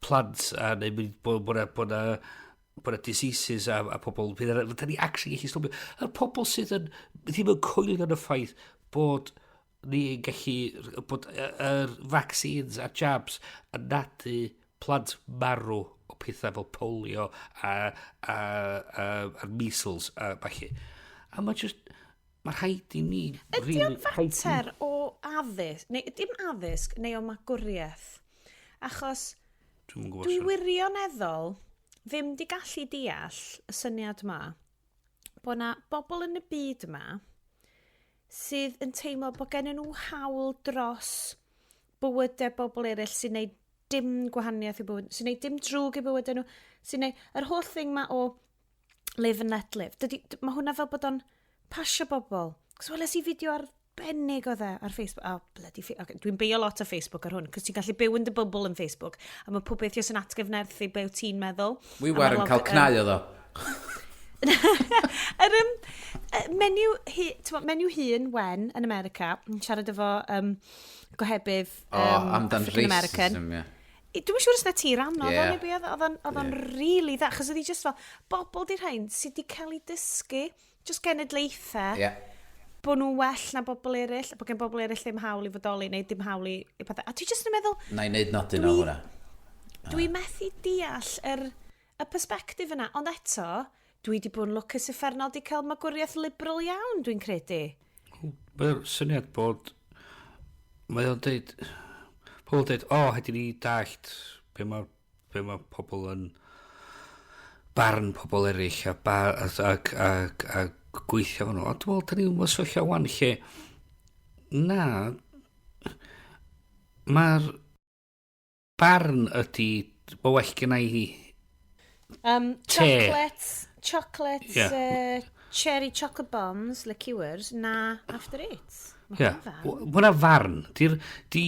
plant a neu mynd bod 'na diseases a pobl da ni actually gallu stopio. A'r pobl sydd yn ddim yn coelio yn y ffaith bod ni'n gallu bod yr vaccines a jabs yn nadu plant marw o pethau fel polio a measles a ballu. A mae just, mae rhaid i ni Ydy o'n fater o addysg, neu dim addysg, neu o magwriaeth? Achos Dwi'm yn gwybod. Dwi wirioneddol ddim di gallu deall y syniad yma bod na bobl yn y byd yma sydd yn teimlo bod gen nhw hawl dros bywydau bobl eraill sy'n neud dim gwahaniaeth i bywyd, sy'n neud dim drwg i bywydau nhw, sy'n neud yr holl thing ma o live and let live. Dydy, mae hwnna fel bod o'n pasio bobl. Cos weles i fideo arbennig oedd e ar Facebook. Oh, bloody okay, dwi'n beio lot o Facebook ar hwn, cos ti'n gallu byw yn dy bubble yn Facebook, a mae pob beth jyst yn atgyfnerthu be wyt ti'n meddwl. Wi war yn cael cnau oedd o. Yr menyw, t'mo, menyw hun, wen, yn America, yn siarad efo gohebydd O, amdan African American. Racism, ie. Dwi'm yn siŵr os na ti ran oedd o'n neu oedd o'n really dda, achos oedd hi just fel, bobl di rhain sydd wedi cael ei dysgu, just genedlaethau, bod nhw'n well na bobl eraill, a bod gen bobl eraill ddim hawl i fodoli, neu ddim hawl i pethau. A dwi just yn meddwl, Na i wneud nodyn o hwnna. Dwi methu deall y perspective yna, ond eto, dwi wedi bod yn lwcus uffernol di cael magwriaeth liberal iawn, dwi'n credu. Mae'r syniad bod mae o'n deud pobl yn deud, o, oh, ni dallt be mae pobl yn barn pobl eraill a, bar, a gweithio efo nhw. Ond dwi'n meddwl, da ni'n mewn sefyllfa wan lle na, mae'r barn ydy bod well gen i te. Chocolates, chocolates, cherry chocolate bombs, liqueurs, na After Eights. Ma' Ie. hwnna'n farn. Hwnna farn. Di,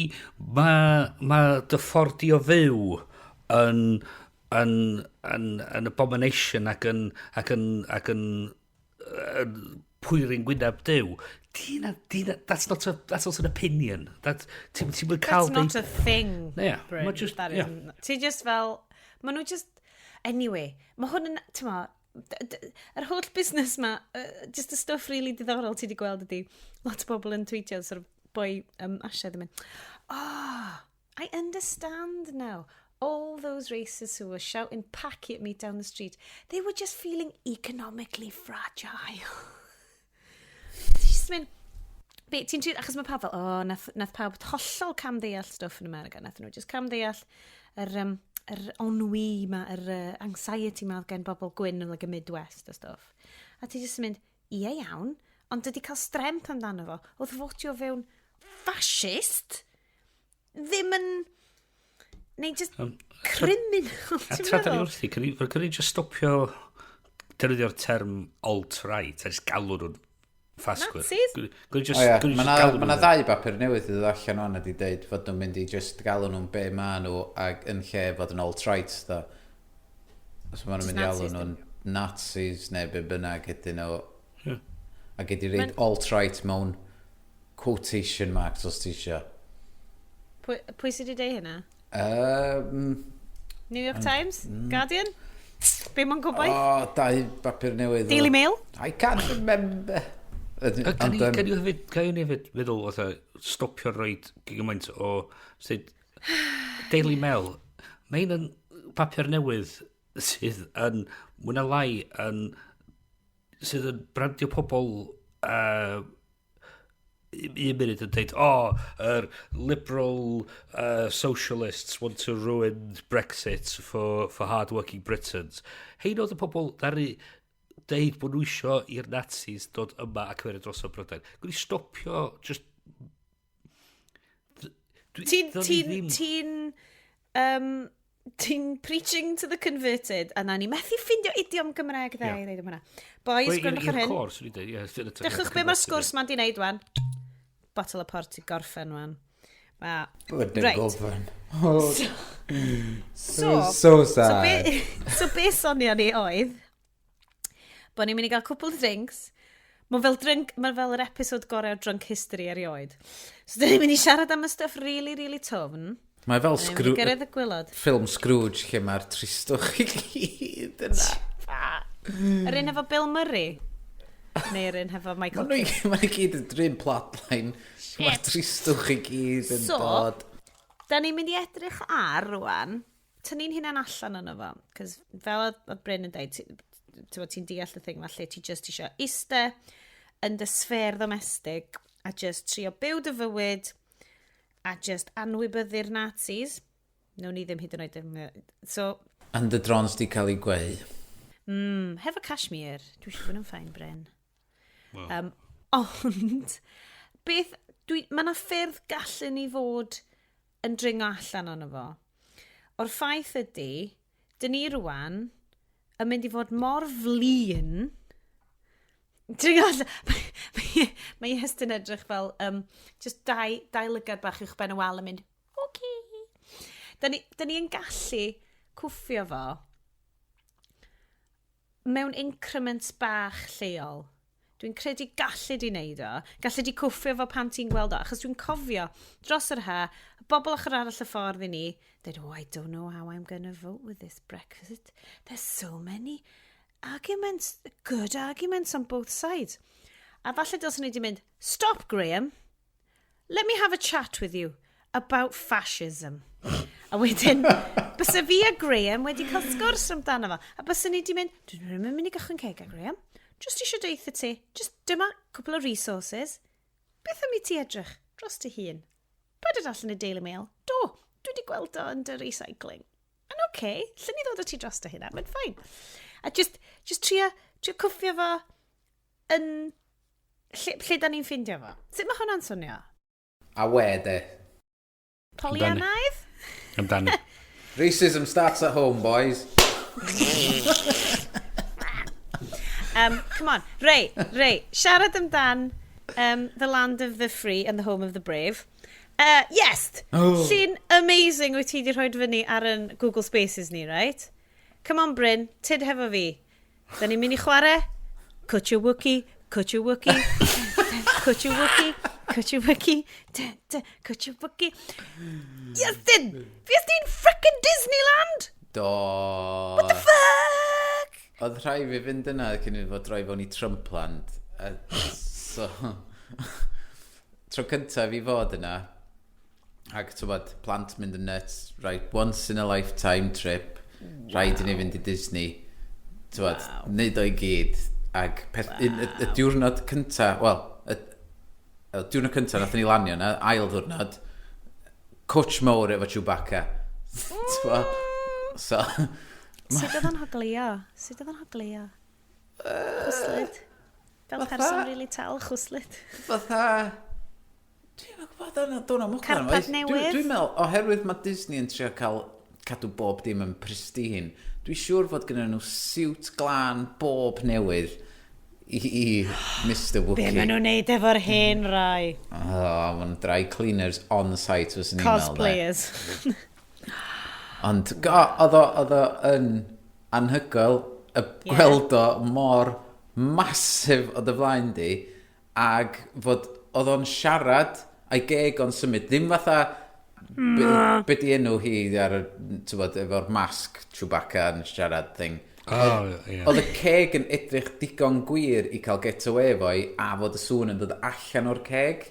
ma dy ffordd di o fyw yn abomination ac yn pwyrin gwyneb Duw. Di na, that's not an opinion. That, ti'n mynd cael That's not a thing, Ie, Bryn. Ma' just That isn't. Ti just fel, ma nhw just, anyway, mae hwn yn, ti'n mo, yr holl busnes ma, just y stwff really diddorol ti wedi gweld ydi, lot o bobl yn tweetio, sort of boi Asiaidd yn mynd, "Oh, I understand now. All those racists who were shouting 'Paki' at me down the street, they were just feeling economically fragile." Ti just mynd, be, ti'n trio, achos mae pawb fel, oh, nath pawb hollol camddeall stwff yn America, nath nhw just camddeall yr ennui ma, yr anxiety ma oedd gen bobl gwyn yn like, y Midwest a stwff. A ti just yn mynd, ie iawn, ond dydy cael stremp amdano fo, oedd fotio fewn fascist, ddim yn, neu just criminal, A ti'n tra da ni meddwl? wrthi, can ni just stopio defnyddio'r term alt-right a just galw nhw'n ffasgwyr? Nazis? Can ni just, O ie, can ni mae just na, galw ma na nhw'n ddau bapur newydd i ddod allan o'n ydi deud fod nhw'n mynd i just galw nhw'n be ma nhw ac yn lle fod yn alt-right, do. So ma nhw'n mynd i alw Nazis, nhw'n Nazis neu be bynnag ydyn nhw. Ie. Ac ydi reid alt-right mewn quotation marks os ti isio. Pwy sydd wedi deud hynna? New York Times? Guardian? Be mae'n gobaith? O, dau bapur newydd. Daily Mail? I can't remember. Gan i hefyd, gan i hefyd feddwl, fatha, stopio roed gymaint o, sut, Daily Mail, mae'n yn papur newydd sydd yn, mwy na lai, yn, sydd yn brandio pobl un munud yn dweud, "Oh, yr liberal socialists want to ruin Brexit for hard-working Britons." Hein oedd y pobl ddaru deud bod nhw isio i'r Nazis dod yma a cymryd dros o Brydain. Gwni stopio just. Ti'n preaching to the converted, a na ni methu ffindio idiom Gymraeg dda i ddeud am hwnna. Boys, gwrandwch ar hyn. Cor, swn i'n dweud, ie. Drychwch be mae'r sgwrs ma'n di wneud wan. Bottle o port i gorffen wan. Reit. Gofyn. So, so sad. So be sonio ni oedd, bod ni'n mynd i gael cwpl o drinks. Mae fel yr episode gorau o Drunk History erioed. So, dyn ni'n mynd i siarad am y stuff really, really tofn. Mae fel Gyrraedd y gwaelod. Ffilm Scrooge lle mae'r tristwch i gyd yna. Yr un efo Bill Murray? Neu yr un hefo Michael Caine? Mae'n i gyd yn drin plotline. Mae'r tristwch i gyd yn So, dod. Da ni'n mynd i edrych ar rwan, tynnu'n hunan allan yno fo. Cos fel oedd Bryn yn dweud, ti'n deall y thing ma lle ti just isio iste yn dy sffêr domestig a just trio byw dy fywyd a just anwybyddu'r Nazis. Nawn ni ddim hyd yn oed. So, And the drons di cael ei gweu. Hefo Kashmir, dwi eisiau bod yn fine, Bryn. Well. Ond, beth, mae yna ffyrdd gallen ni fod yn dringo allan ono fo. O'r ffaith ydy, dyn ni rwan yn mynd i fod mor flin. Dringo allan. Mae Iestyn edrych fel just dau lygad bach uwch ben y wal yn mynd, "Oce." Da ni yn gallu cwffio fo mewn increments bach lleol. Dwi'n credu gallu di wneud o. Gallu di cwffio fo pan ti'n gweld o. Achos dwi'n cofio dros yr ha, y bobl ochr arall y ffordd i ni, dweud, "Oh, I don't know how I'm going to vote with this Brexit. There's so many arguments, good arguments on both sides." A falle dylswn ni wedi mynd, "Stop, Graham. Let me have a chat with you about fascism." A wedyn, bysa fi a Graham wedi cael sgwrs amdano fo. A bysa ni wedi mynd, "Dwi'n ddim yn mynd i gychwyn ceg a Graham. Just eisiau deutha ti. Just dyma cwpl o resources. Beth am i ti edrych dros dy hun? Paid â darllen y Daily Mail. Do, dwi wedi gweld o yn dy recycling. Yn oce, okay, lle ni ddod o ti dros dy hynna, mae'n fine." A just trio cwffio fo yn lle da ni'n ffindio fo. Sut mae hwnna'n swnio? A we, de. Polianaidd? Amdani. Racism starts at home, boys. Come on. Ray, siarad amdan the land of the free and the home of the brave. Yes! Oh. Llun amazing wyt ti wedi rhoi fyny ar yn Google Spaces ni, right? Come on, Bryn, tyd hefo fi. Da ni'n mynd i chwarae Cut your Wookie, cut your Wookie, cut your Wookie, cut your Wookie, da, da, cut your Wookie. Yes, dyn! Fues di'n frickin' Disneyland? Do. What the fuck? Oedd rhai fi fynd yna cyn i fi fod droi fewn i Trumpland. A so, tro cyntaf i fod yna, ac ti'n bod, plant mynd yn nuts, right, once in a lifetime trip, rhaid i ni fynd i Disney, ti'n bod, neud o i gyd, ac peth, y diwrnod cynta, wel, y diwrnod cynta nath ni lanio yna, ail ddiwrnod, cwtch mawr efo Chewbacca. Ti'n bod? So, Sut oedd o'n hoglio? Sut oedd o'n hoglio? Chwslyd. Fel person really tal, chwslyd. Fatha, dwi'n gwybod, dwi'n mwyn. Carpad newydd? Dwi'n meddwl, oherwydd mae Disney yn trio cael cadw bob dim yn pristine, dwi'n siŵr fod gyda nhw siwt glân bob newydd i Mr Be Wookie. maen nhw'n neud efo'r hen rai? Oh, maen dry cleaners on site fyswn i'n meddwl, de. Cosplayers. Ond, go, oedd o yn anhygoel, y gweld o mor massive o dy flaen di, ag fod oedd o'n siarad a'i geg o'n symud, ddim fatha Be di enw hi ar y, ti'n efo'r masg Chewbacca yn siarad thing. Oh, yeah. Oedd y ceg yn edrych digon gwir i cael get away efo i, a fod y sŵn yn dod allan o'r ceg.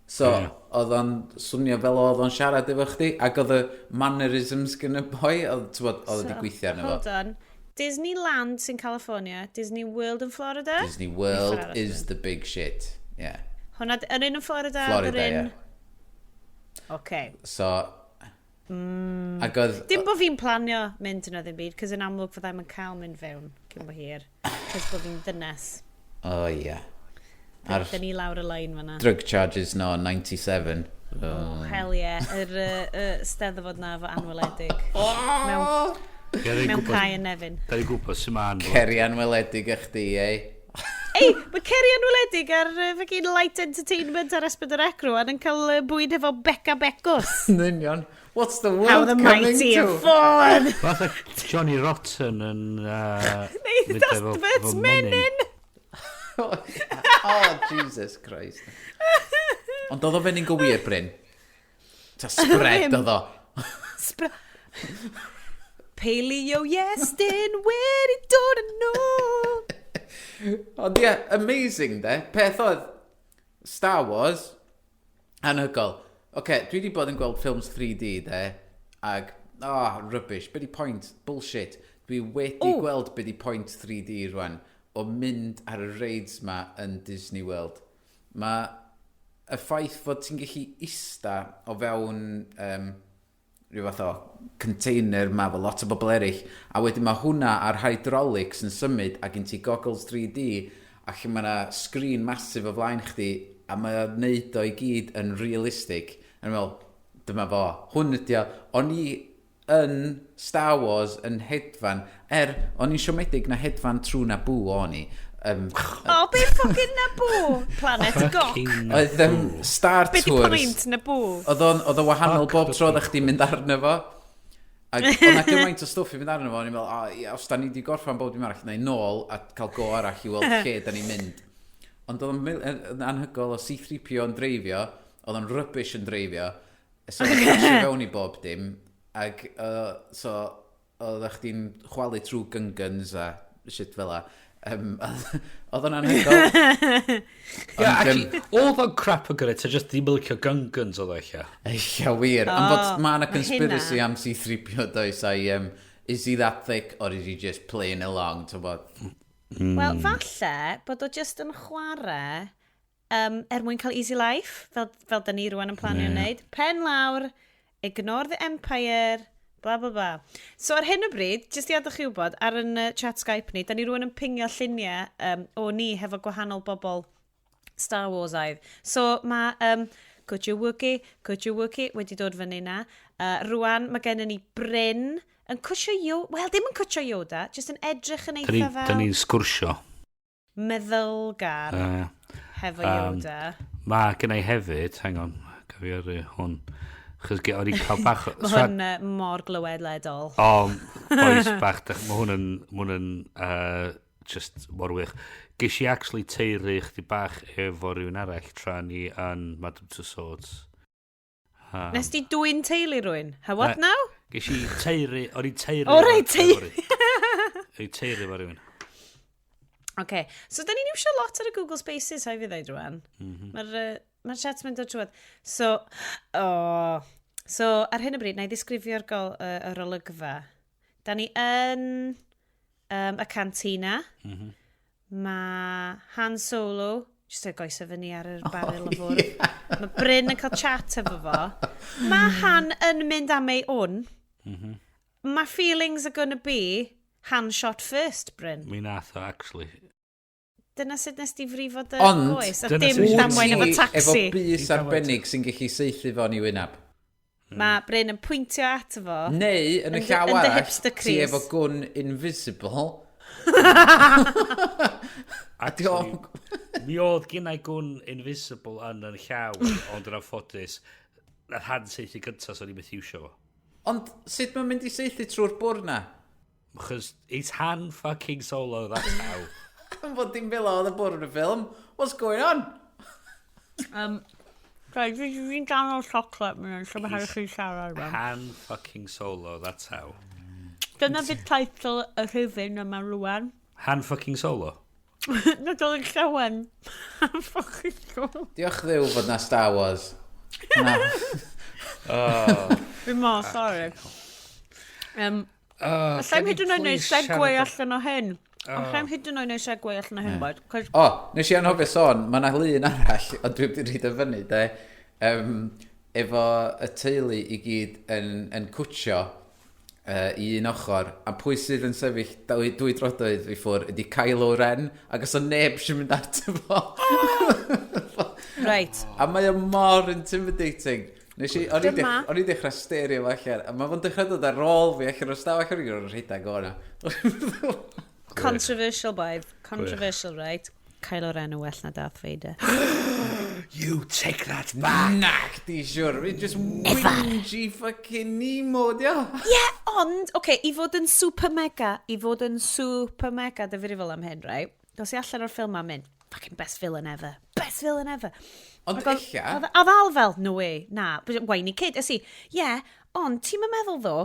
So, oedd o'n swnio fel oedd o'n siarad efo chdi, ac oedd y mannerisms gen y boi, oedd, ti'n bod, oedd wedi gweithio arno fo. Hold on. Disneyland sy'n California, Disney World yn Florida? Disney World Florida. is the big shit. Yeah. Hwna, yr un yn Florida? Florida, yr un. ie. Okay. So, ac oedd. Dim bod fi'n planio mynd yna ddim byd, cos yn amlwg fyddai'm yn cael mynd fewn cyn bo hir. Cos bod fi'n ddynes. Oh, yeah. Ar Dyn ni lawr y line fanna. drug charges no, 97. Oh, hell yeah. Yr steddfod na efo Anweledig. Mewn, mewn cae yn Nefyn. Da ni'n gwybod sy'n ma'n. Ceri Anweledig y chdi, ei. Ei, mae Ceri Anweledig ar fucking Light Entertainment ar S4C rwan yn cael bwyd efo Beca Becws. Yn union. What's the world How the coming mighty to? have fallen! Fatha Johnny Rotten yn Neu mynd Dustbirds efo Menyn! Oh, Jesus Christ. Ond oedd o fe'n un gywir, Bryn? Ta spread Ddim. oedd o. Paleo Iestyn wedi dod yn ôl. Ond ie, yeah, amazing de. Peth oedd Star Wars, anhygoel. Oce, okay, dwi wedi bod yn gweld films 3D de, ag, oh, rubbish, be di point? Bullshit. Dwi wedi Ooh. gweld be di point 3D rwan, o mynd ar y raids ma yn Disney World. Mae y ffaith fod ti'n gallu ista o fewn rhyw fath o container ma efo lot o bobl eraill, a wedyn mae hwnna ar hydraulics yn symud a gen ti goggles 3D a lle mae yna screen massive o flaen chdi a mae o'n neud o i gyd yn realistic, a ni'n meddwl, dyma fo, hwn ydi o. O'n i yn Star Wars yn hedfan, o'n i'n siomedig na hedfan trwy Naboo o'n i. O, be fucking Naboo? Planet Gok. Fucking Oedd Star Be di Tours. point Naboo? Oedd o'n wahanol Fuck bob the tro oeddech chdi'n mynd arno fo. Ac oedd 'na gymaint o stwff i fynd arno fo, o'n i'n meddwl, o, ie, os da ni wedi gorffan bob dim arall, na i nôl a cael go arall i weld lle da ni'n mynd. Ond oedd o'n yn anhygoel o C-3PO yn dreifio, oedd o'n rubbish yn dreifio, so oedd o'n crashio fewn i bob dim, ac so oeddech chdi'n chwalu trwy Gungans a shit fel 'a. Oedd o'n anhygoel. Yeah, Ond, actually, oedd o'n crap yn gyrraedd, ta just ddim yn licio Gungans oedd o eich. Eia wir. Ond fod O, ma' 'na ma' conspiracy hynna. am C-3PO does ai, is he that thick or is he just playing along, ti'n bod? Wel, falle bod o just yn chwarae er mwyn cael easy life, fel da ni rwan yn planio wneud. Pen lawr, ignore the empire, bla bla bla. So ar hyn o bryd, jyst i adael chi wybod, ar yn chat Skype ni, da ni rwan yn pingio lluniau o ni hefo gwahanol bobl Star Wars-aidd. So mae Could You Wookie, Could You Wookie wedi dod fyny na. Rwan mae gennym ni Bryn yn cwsio Yoda, wel ddim yn cwsio Yoda, jyst yn edrych yn Da eitha ni'n fel ni sgwrsio. meddylgar hefo Yoda. Mae gen i hefyd, hang on, gaf i yrru hwn. Chos o'n i'n cael bach. Mae hwn mor glywedledol. O, boys bach, mae hwn yn, ma hwn yn just mor wych. Ges i actually teiri chdi bach efo rhywun arall tra ni yn Madame Tussauds. Nes di dwyn teulu rhywun? Ha, what Na. now? Ges i teiri, o'n i'n teiri. O, reit, teiri. O'n i'n teiri efo rhywun. OK, so da ni'n iwsio lot ar y Google Spaces, hai fi ddeud rwan. Mae'r ma chat mynd o'r trwad. So, oh, so ar hyn o bryd, na i ddisgrifio'r yr olygfa. Da ni yn y cantina. Mae Han Solo, jyst o'i goesau fyny ar yr baril o fwrdd. Yeah. Mae Bryn yn cael chat efo fo. Mae Han yn mynd am ei wn. My feelings are gonna be Han shot first, Bryn. Mi nath o, actually. Dyna sut nes di frifo dy Ond, goes. A dyna dim sut- damwain efo Ti taxi. Efo bys arbennig sy'n gallu saethu fo yn ei wynab. Mae Bryn yn pwyntio ato fo. Neu, yn y Yn llaw yn dy arall, hipster ti crease. efo gwn invisible. Actually, mi oedd gen i gwn invisible yn yn llaw, ond yn anffodus, nath Han saethu gyntaf, so o'n i'n methu iwsio fo. Ond sut mae'n mynd i saethu trwy'r bwrdd na? Achos it's Han fucking Solo, that's how. Am fod dim fel oedd y bwrdd yn y ffilm. What's going on? Right, fi'n ganol chocolate mynd, so mae rhaid chi siarad rwan. Han fucking Solo, that's how. Dyna fydd teitl y rhifyn yma rwan. Han fucking Solo. Nadolig Llawen. Han fucking Solo. Diolch Dduw fod na Star Wars. Na. Fi mor sorry. Allai'm hyd yn oed neud segue allan o hyn. Allai'm hyd yn oed neud segue allan o hyn, boys. 'Cos O, nes i anghofio sôn, mae yna lun arall, ond dwi wedi rhaid o fyny, de, efo y teulu i gyd yn cwtsio i un ochr, a pwy sydd yn sefyll 2 droedfedd i ffwrdd ydy Kylo Ren, ac os o neb sy'n mynd ato fo. Right. A mae o mor intimidating. Nes i, o'n i Dyma. o'n i dechrau stario fo allan, a mae fo'n dechrau dod ar ôl fi allan o'r stafell, o'n i'n gwrdd rhedeg o hwnna. Controversial, boy. Controversial, right? Kylo Ren yn well na Darth Vader. You take that back. Nac, di siwr. Fi just whingy fucking Nemo, dio. Ie, yeah, ond, oce, okay, i fod yn super mega, i fod yn super mega difrifol am hyn, right? Dos i allan o'r ffilm am mynd, fucking best villain ever. Best villain ever. Ond Ac ella- Oedd ddal fel, no way, na, whiny kid. Ys i, ie, ond ti'n meddwl ddo,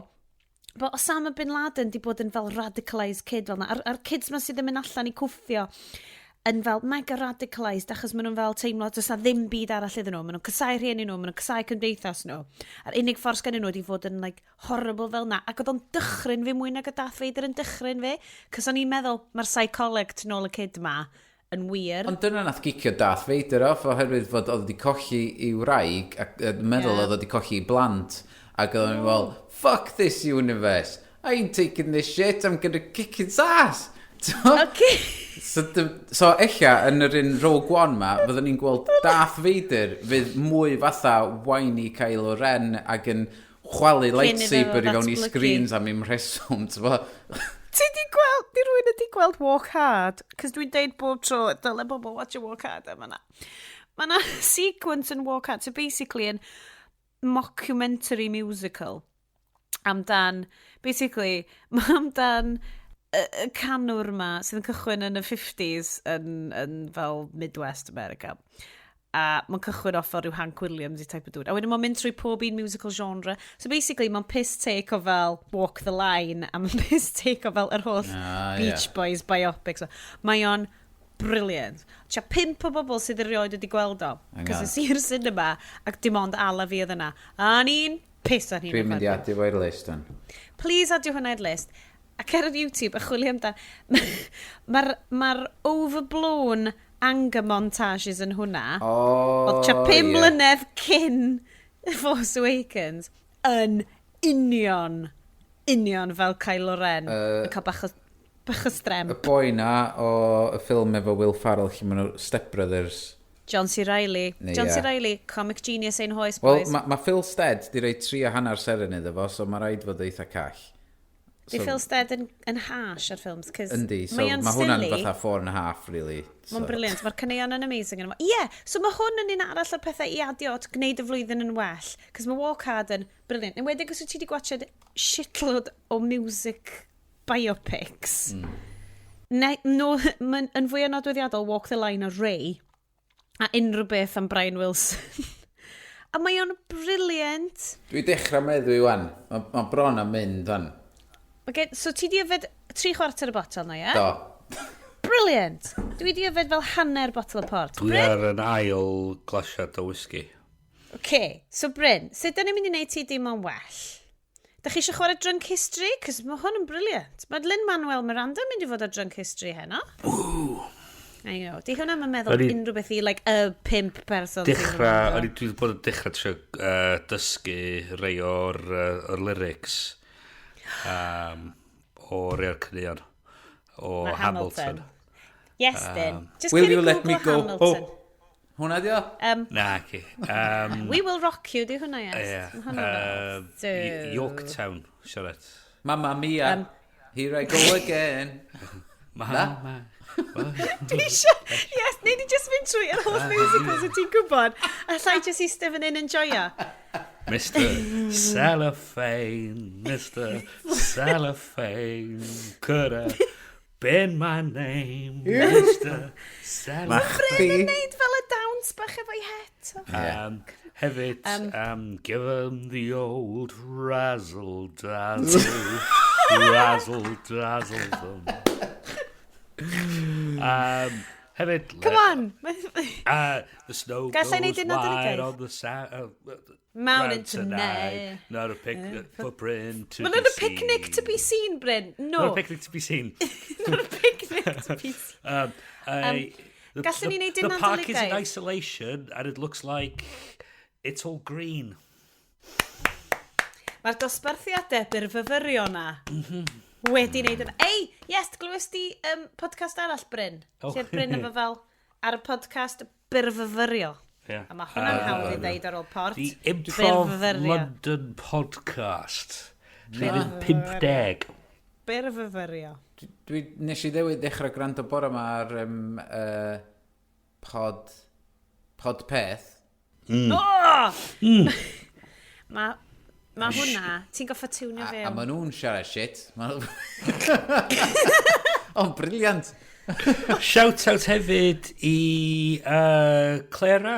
bod Osama Bin Laden di bod yn fel radicalised kid fel na, a'r kids ma sydd yn mynd allan i cwffio yn fel mega radicalised achos maen nhw'n fel teimlo does na ddim byd arall iddyn nhw. Maen nhw'n casáu rhieni nhw, maen nhw'n casáu cymdeithas nhw. A'r unig ffordd sgennyn nhw ydi fod yn like, horrible fel na. Ac oedd o'n dychryn fi mwy nag y Darth Vader yn dychryn fi. Cos o'n i'n meddwl, mae'r psycholeg tu nôl y kid ma yn wir. Ond dyna nath gicio Darth Vader off, oherwydd fod oedd wedi colli i wraig, ac meddwl oedd wedi colli i blant, ac oedd o'n fel, fuck this universe, I ain't taking this shit, I'm gonna kick its ass. T'mo? Okay. So ella, yn yr un Rogue One ma, fyddwn ni'n gweld Darth Vader fydd mwy fatha whiny Kylo Ren ac yn chwalu Cyn iddo fo lightsaber i fewn i ddatblygu. screens am i'm rheswm, t'mo? Ti di gweld, di rhywun wedi gweld Walk Hard? Cos dwi'n deud bob tro, dyle bobl watch a Walk Hard a ma' na sequence yn Walk Hard, so basically yn mockumentary musical amdan, basically, mae amdan y canwr ma sydd yn cychwyn yn y 50s yn fel Midwest America. A mae'n cychwyn off fel rhyw Hank Williams i type o dude. A wedyn mae'n mynd trwy pob un musical genre. So basically mae'n piss take o fel Walk the Line a mae'n piss take o fel yr holl Beach Boys biopics. Mae o'n brilliant. Tua 5 o bobl sydd erioed wedi gweld o. Hang Cos on. es i'r cinema ac dim ond ala fi oedd yna. A ni'n piss ar hyn. Dwi'n mynd i adio fo i'r list o'n. Please adio hwnna i'r list. Ac ar yr YouTube, a chwilio amdan. Mae'r ma overblown anger montages yn hwnna. O, Oedd tua 5 mlynedd cyn Force Awakens yn union fel Kylo Ren. Yn cael bach o strem. Y boi na o y ffilm efo Will Ferrell lle maen nhw Step Brothers. John C. Reilly. Neu, John C. ie. Reilly, comic genius ein hoes, Wel, boys. mae ma Phil Stead di roi 3.5 seren iddo fo, so mae rhaid fod eitha call. Di Phil Stead yn harsh ar ffilms, cos Yndi, so mae o'n mae hwnna'n silly. fatha 4.5, really. So. Mae'n brilliant. Mae'r caneuon yn amazing. Ie, yeah, so mae hwn yn un arall o'r pethau i adio at gwneud y flwyddyn yn well. Cos mae Walk Hard yn brilliant. Yn wedig os wyt ti wedi gwachod shitload o music biopics. Ne, no, mae'n yn fwy o nodweddiadol Walk the Line o Ray a unrhyw beth am Brian Wilson. A mae o'n brilliant. Dwi dechrau meddwi wan. Mae ma bron am mynd wan. Okay, so ti di yfed 3/4 y botel na, ie? Do. Brilliant! Dwi di yfed fel hanner botel o port. Dwi Bryn? ar yn ail glasiad o whisky. OK, so Bryn, sut da ni'n mynd i wneud ti dim ond well? Da chi eisiau chwarae Drunk History? Cos mae hwn yn brilliant. Mae Lin-Manuel Miranda yn mynd i fod ar Drunk History heno. Woo! I know. Di hwnna'n meddwl unrhyw beth i, like, y 5 person sy'n Dechrau, gwrando. o'n i dwi wedi bod yn dechrau trio dysgu rei o'r lyrics o rei o'r caneuon o Ma' Hamilton. Hamilton. Yes, then. Just Will cyn i you let me Google go? Hamilton. Oh. Hwna di o? Na, ci. We Will Rock You, di hwnna, yes. Ie. Ma' hwnna fel- So- Yorktown, siarad. Mamma mia. Here I go again. Mama. Dwi eisiau... Yes, neu di just fynd trwy yr holl musicals wyt ti'n gwybod. Alla i just eistedd fan hyn yn joio. Mr. Cellophane, Mr. Cellophane, could have been my name, Mr. Cellophane. Bryn yn neud fel y dawns bach efo'i het. eto. Hefyd, give 'em the old razzle dazzle, razzle dazzle them. Hefyd, Come on! The snow Galla i goes neud un o wide Nadoligaidd? on the Mountain round tonight. Not a picnic footprint to Mae'n be not a picnic to be seen. seen, Bryn. No. Not a picnic to be seen. Not a picnic to be seen. Gallwn ni neud un The park is in Nadoligaidd? isolation and it looks like it's all green. Mae'r dosbarthiadau byrfyfyrio na wedi wneud yn. Ei, yes, glywes di podcast arall, Bryn? Oh. Lle Bryn efo fel ar y podcast byrfyfyrio. Yeah. A mae hwnna'n hawdd i ddeud ar ôl port. The Improv Byrfyfyrio. London Podcast. Rhifyn 50. Byrfyfyrio. Dwi, nes i ddewis ddechrau gwrando bore yma ar pod peth. Oh! Mae hwnna, ti'n goffa tiwnio A fewn. maen nhw'n siarad shit. Oh, brilliant. Shout out hefyd i Clara.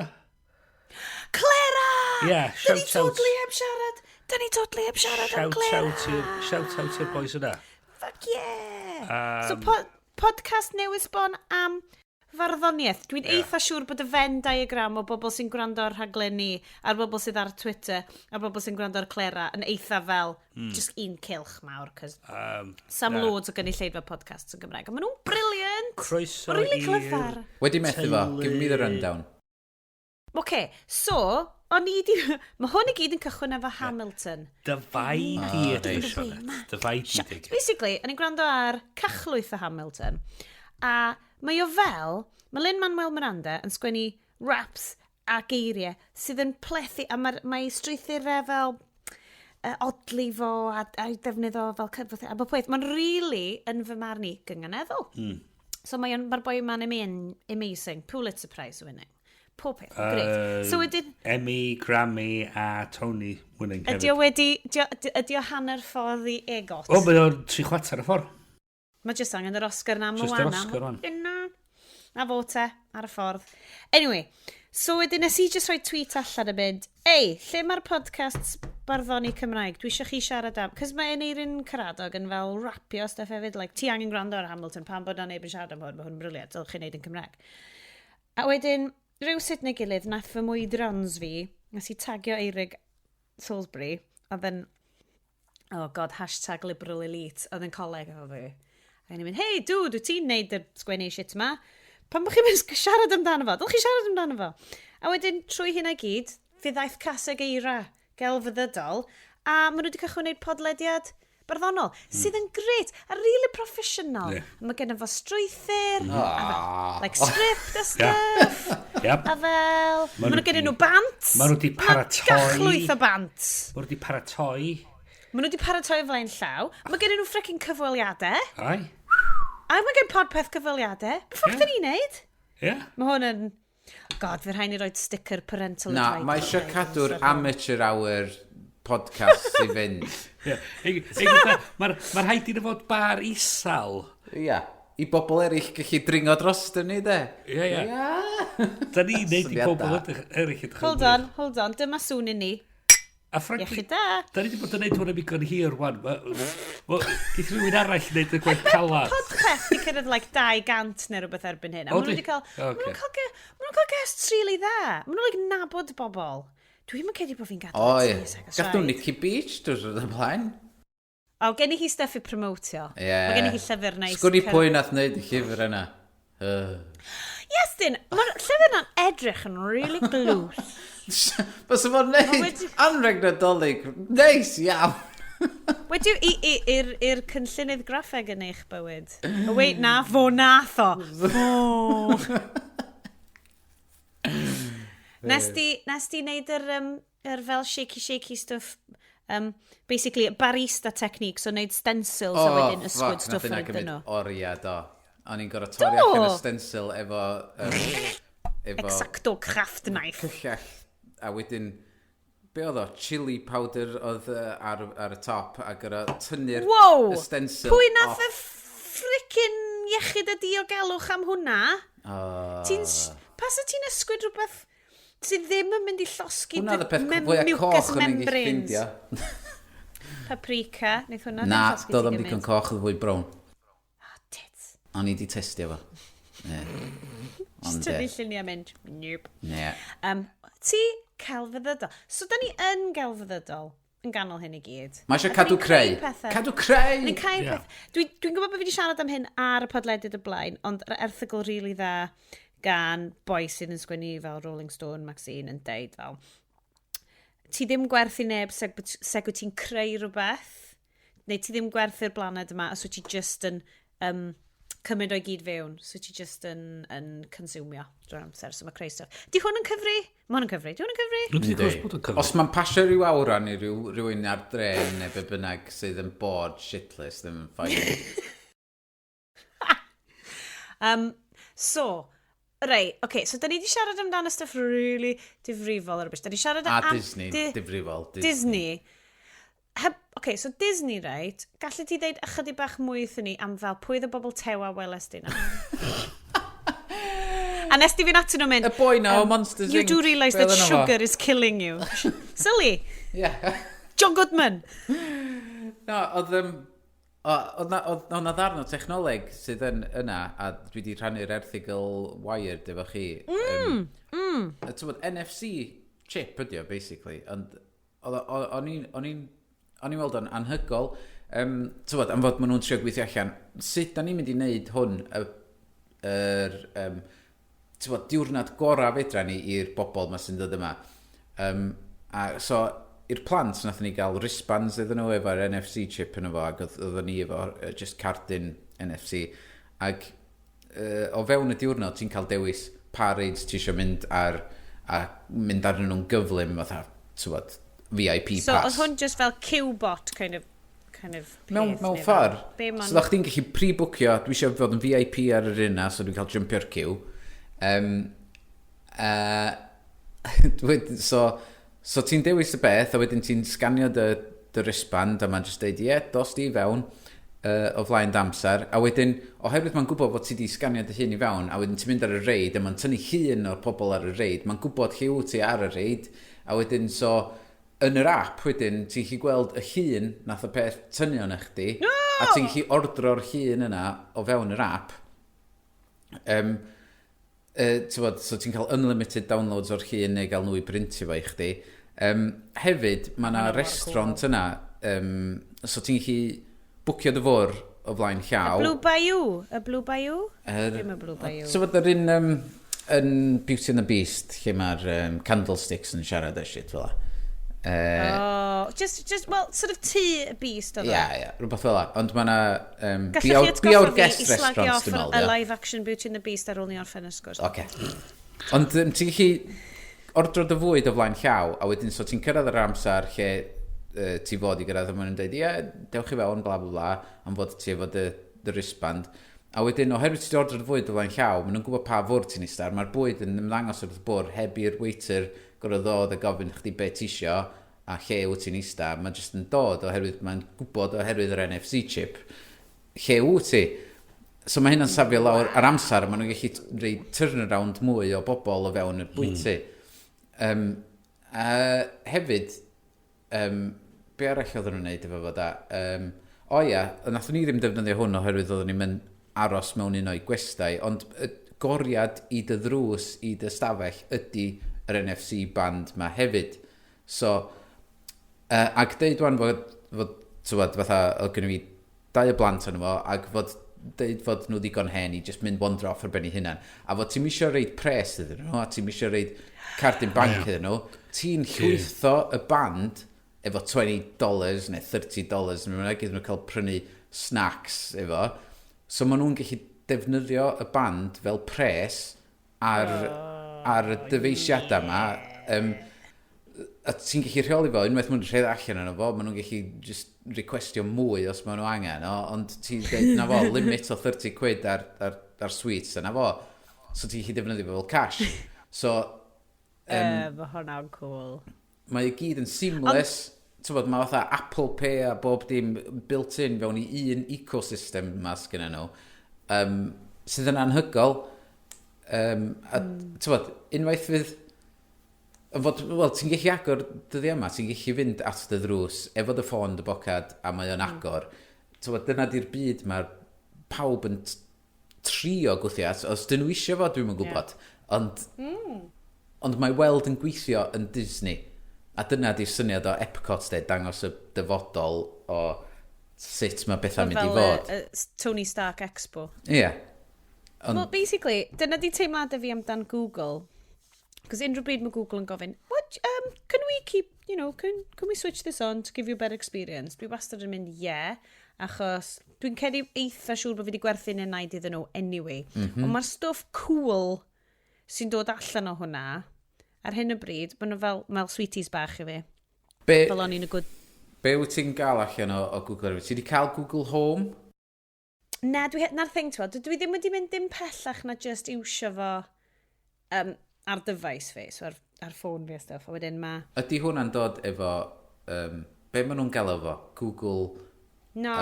Clara! Yeah, Da ni shout out. totally heb siarad. Da ni totally heb siarad am Shout Clara. out i'r boys yna. Fuck yeah! So, podcast newydd sbon am farddoniaeth. Dwi'n eitha siŵr bod y Venn diagram o bobl sy'n gwrando ar rhaglen ni, a'r bobl sydd ar Twitter, a'r bobl sy'n gwrando ar Clara, yn eitha fel just un cylch mawr, cos sam Na. loads o gynulleidfa podcasts yn Gymraeg. A maen nhw'n brilliant! Croeso Ma'n really i'r clyfar. Wedi methu fo. Give me the teulu. rundown. Oce, so, o'n i di. Mae hwn i gyd yn cychwyn efo Hamilton. Dyfai di ydy, reit. Sioned. Dyfai di ydy. Basically, o'n i'n gwrando ar cachlwyth o Hamilton, a mae o fel, mae Lin-Manuel Miranda yn sgwennu raps a geiriau sydd yn plethu, a mae, mae strwythurau fel odli fo a defnydd o fel cyfoeth, a bob peth. Mae'n really, yn fy marn i, gynganeddol. So mae'r boi yma'n amazing, Pulitzer Prize winning. Pob peth, great. So wedyn, Emmy, Grammy a Tony winning ydy o hefyd. wedi, ydy o hanner ffordd i EGOT? O, mae o'n tri chwarter y ffordd. Mae jyst angen yr Oscar na, Jyst yr Moana. Oscar wan. Dyna. Na fo te, ar y ffordd. Anyway, so wedyn nes i just rhoi tweet allan y mynd, "Ei, lle mae'r podcasts barddoni Cymraeg? Dwi eisiau chi siarad am." Cos mae Aneirin Karadog yn fel rapio stuff hefyd, like, ti angen gwrando ar Hamilton, pam bod na neb yn siarad am hwn, mae hwn yn brilliant, dylch chi wneud yn Cymraeg. A wedyn, rhywsut neu gilydd, nath fy mwydrons fi, nes i tagio Eirig Salisbury, oedd yn, oh God, #liberalelite, oedd yn coleg efo fi. A o'n i'n mynd, "Hey, dude, wyt ti'n neud y sgwennu shit yma? Pam bod chi'n mynd siarad amdano fo? Dylch chi siarad amdano fo." A wedyn, trwy hynna i gyd, fe ddaeth Caseg Eira gelfyddydol, a maen nhw wedi cychwyn wneud podlediad barddonol, sydd yn great, a really professional. A mae gennym fo strwythur, a fel, like script a stuff, a fel, Ma' maen nhw nhw gennyn nhw bant. Ma' nhw 'di Ma' 'na paratoi. Gachlwyth o bant. Mae wedi paratoi. Maen nhw wedi paratoi o flaen llaw. Mae gennyn nhw freaking cyfweliadau. Ai. A mae gen Podpeth cyfweliadau. Be ffwc da ni'n neud? Ie. Mae hwn yn. God, fydd rhaid ni roi sticker parental Na, advisory. mae eisiau cadw'r amateur hour podcast i fynd. Ie. Mae'r ma rhaid i ni fod bar isal. Ia. I bobl eraill gallu dringo dros ni, de. Ie, ie. Ia. Da ni'n neud i Syniad pobl da. eraill edrych yn Hold wych. on, hold on. Dyma sŵn i ni. A frankly, Iechyd da. da ni wedi bod yn neud hwn am igon hir, wan. Geith rhywun arall wneud y gwaith calad. Podpeth di cyrraedd like 200 neu rhywbeth erbyn hyn. A O, maen nhw di? wedi cael, O, maen nhw'n ocê. cael, maen nhw'n cael guests really dda. Maen nhw'n like nabod bobl. Dwi'n mynd credu bod fi'n gadael Oi, ti, Saga gath nhw Rhaid. Nicky Beach drwy'r ymlaen. ymlaen. O, gen i hi stuff i promotio. Ie. Mae gen i hi llyfr neis. Sgwn i pwy nath wneud y llyfr yna. Yes, dyn, mae'r llyfr yna'n edrych yn really glws. Bysa fo'n neud anreg Nadolig. Neis iawn. Wedi i'r cynllunydd graffeg yn eich bywyd. Oh, wait, na, fo nath o. Fo. Nes di neud yr fel shaky shaky stuff, basically barista technique, so neud stencils a wedyn ysgwyd fuck, stwff nath hynna yn gymryd nhw. oriau do. O'n i'n gorfod torri allan y stencil efo Exacto craft knife. cyllell a wedyn be oedd o? Chili powder oedd ar y top a gorfod tynnu'r Wow! y stencil Pwy nath off. y frickin iechyd a diogelwch am hwnna? Oh. Ti'n... Pas o ti'n ysgwyd rhywbeth. Sydd ddim yn mynd i llosgi Hwna oedd y peth fwya mucus coch o'n i'n gallu membranes. ffindio. Paprika, wneith hwnna ddim Na, llosgi doedd ti o'm digon gymaint. coch, oedd fwy brown. Oh, tits. O'n i di testio fo. Ie. Just Ond, tynnu ie. lluniau mynd, nope. Ie. Ti celfyddydol. So, da ni yn gelfyddydol yn ganol hyn i gyd. Mae eisiau A 'dan cadw ni'n creu. pethau. Cadw creu! Ni'n cael Ie. peth. Dwi gwybod bod fi wedi siarad am hyn ar y podledydd y blaen, ond yr erthygl rili really dda gan boi sydd yn sgwennu fel Rolling Stone magazine yn deud fel ti ddim gwerth i neb seg wyt ti'n creu rhywbeth, neu ti ddim gwerth i'r blaned yma os wyt ti just yn cymryd o'i gyd fewn, so wyt ti just yn consumio drwy'r amser, so mae creu stuff. Di hwn yn cyfri? Mae hwn yn cyfri. Di hwn yn cyfri? Dwi'n gwybod bod yn cyfri. Os mae'n pasio rhyw awran i ryw, rhywun ar dren neu be bynnag sydd yn bored shitless, ddim yn fine. So, rei, oce, okay, so da ni wedi siarad amdano stuff really difrifol ar y bys. Da ni siarad A am Disney, difrifol. Disney. Heb, okay, so Disney, right, gallu ti ddeud ychydig bach mwy wrthyn ni am fel pwy oedd y bobl tewa weles di na? A nes di fynd atyn nhw'n mynd, Y boi na o Monsters You Inc. do realise Be that oedd yno fo? sugar is killing you. Silly. Yeah. John Goodman. No, oedd... Oedd na, oedd na ddarn o technoleg sydd yn yna, a dwi wedi rhannu'r erthygl Wired efo chi. Ti'n NFC chip ydi o, basically. Ond o'n i'n o'n i'n weld o'n anhygol. Ti'n am fod maen nhw'n trio gweithio allan, sut da ni'n mynd i wneud hwn, yr, ti'n bod, diwrnod gorau fedra ni i'r bobl ma sy'n dod yma. A so, i'r plant, nathon ni gael wristbands iddyn nhw efo'r NFC chip yn efo, ac oedden ni efo just cardyn NFC. Ac o fewn y diwrnod, ti'n cael dewis pa rides ti eisiau mynd ar, a mynd arnyn nhw'n gyflym, fatha, ti'n bod, VIP So, pass. oedd hwn just fel Q-bot kind of peth. Mewn neu fel- ffordd. Be ma'n. So, ddech chdi'n gallu pre-bwcio, dwi eisiau fod yn VIP ar yr un na, so dwi'n cael jumpio'r queue. So ti'n dewis y beth, a wedyn ti'n sganio dy wristband, a mae'n just deud, ie, dos di i fewn o flaen dy amser. A wedyn, oherwydd mae'n gwybod fod ti di sganio dy hun i fewn, a wedyn ti'n mynd ar y reid, a mae'n tynnu llun o'r pobl ar y reid, mae'n gwybod lle wyt ti ar y reid, a wedyn, so, yn yr app wedyn, ti'n gallu gweld y llun nath y peth tynnu o'n chdi, No! a ti'n gallu ordro'r llun yna o fewn yr app. T'bod, so ti'n cael unlimited downloads o'r llun neu gael nhw i brintio fo i chdi. Hefyd, mae yna restaurant yna, so ti'n gallu bwcio dy fwr o flaen llaw. Blue Bayou. Y Blue Bayou? Dim y Blue Bayou. So fod yr un yn Beauty and the Beast, lle mae'r candlesticks yn siarad a shit fel 'a. Oh, just, well, sort of tŷ y Beast oedd o. Ie, rhywbeth fel 'a. Ond mae yna Gallwch Be chi Our, atgoffa Be Our fi Guest i slagio restaurant, off dwi'n y meddwl. Ie. live action Beauty and the Beast ar ôl ni orffen y sgwrs. Oce. Ond ti'n gallu ordro dy fwyd o flaen llaw, a wedyn so ti'n cyrraedd yr amser lle ti fod i gyrraedd, a maen nhw'n dweud, ie, dewch i fewn, bla bla bla, am fod ti efo dy wristband. A wedyn, oherwydd ti 'di ordro dy fwyd o flaen llaw, maen nhw'n gwybod pa fwrdd ti'n eistedd ar. Mae'r bwyd yn ymddangos wrth y bwrdd heb i'r waiter gorfod ddod a gofyn chdi be ti isio a lle wyt ti'n eistedd. Mae'n just yn dod oherwydd mae'n gwybod oherwydd yr NFC chip lle wyt ti. So mae hynna'n safio lawr ar amser, a maen nhw'n gallu rhoi turnaround mwy o bobl o fewn y bwyty. Hefyd, be arall oedden nhw'n neud efo fo da? O ia, nathon ni ddim defnyddio hwn oherwydd oedden ni'n mynd aros mewn un o'i gwestai, ond y goriad i dy ddrws i dy stafell ydy yr NFC band ma hefyd. So, ac deud wan fod tywod, fatha, oedd gennym fi dau o blant yn fo, ac fod deud fod nhw ddigon hen i just mynd wandro off ar ben eu hunain. A fod ti'n isio reid pres iddyn nhw, a ti'n isio reid cardyn banc iddyn nhw, ti'n llwytho y band efo $20 neu $30 neu bynnag iddyn nhw cael prynu snacks efo. So maen nhw'n gallu defnyddio y band fel pres ar y dyfeisiadau yma. A ti'n gallu rheoli fo, unwaith maen nhw'n rhedeg allan yno fo, maen nhw'n gallu just requestio mwy os maen nhw angen, o, ond ti'n dweud, na fo, limit o 30 quid ar sweets, a na fo. So ti'n gallu defnyddio fo fel cash. So, Mae hwnna'n cool. Mae i gyd yn seamless. Ti'n bod, mae fatha Apple Pay a bob dim built in fewn i un ecosystem yma sgynna nhw. Sydd yn anhygol. A ti'n bod, unwaith fydd Fod, wel, ti'n gallu agor dyddiau yma, ti'n gallu fynd at dy ddrws efo dy ffôn dy bocad a mae o'n agor. T'wod, dyna di'r byd mae'r pawb yn trio gwthio at. Os dyn nhw eisiau fo, dwi'm yn gwybod. Ond mae weld yn gweithio yn Disney. A dyna di'r syniad o Epcot, de, dangos y dyfodol o sut mae bethau'n mynd i fel fod. Tony Stark Expo. Ie. Yeah. Ond, Well, basically, dyna di teimladau fi amdan Google. Because unrhyw bryd mae Google yn gofyn, "What, can we keep, you know, can we switch this on to give you a better experience?" Dwi wastad yn mynd, "Yeah," achos dwi'n credu eitha siŵr bod fi wedi gwerthu'n enaid iddyn nhw anyway. Ond mae'r stwff cool sy'n dod allan o hwnna, ar hyn o bryd, maen nhw fel sweeties bach i fi. Fel o'n i'n y good. Be wyt ti'n gael allan o Google? Ti wedi cael Google Home? Na, na'r thing, ti'n dwi ddim wedi mynd dim pellach na just iwsio fo ar device fi, so ar ffôn fi a stuff, a wedyn ma. Ydy hwnna'n dod efo... Be maen nhw'n gael efo? Google... No.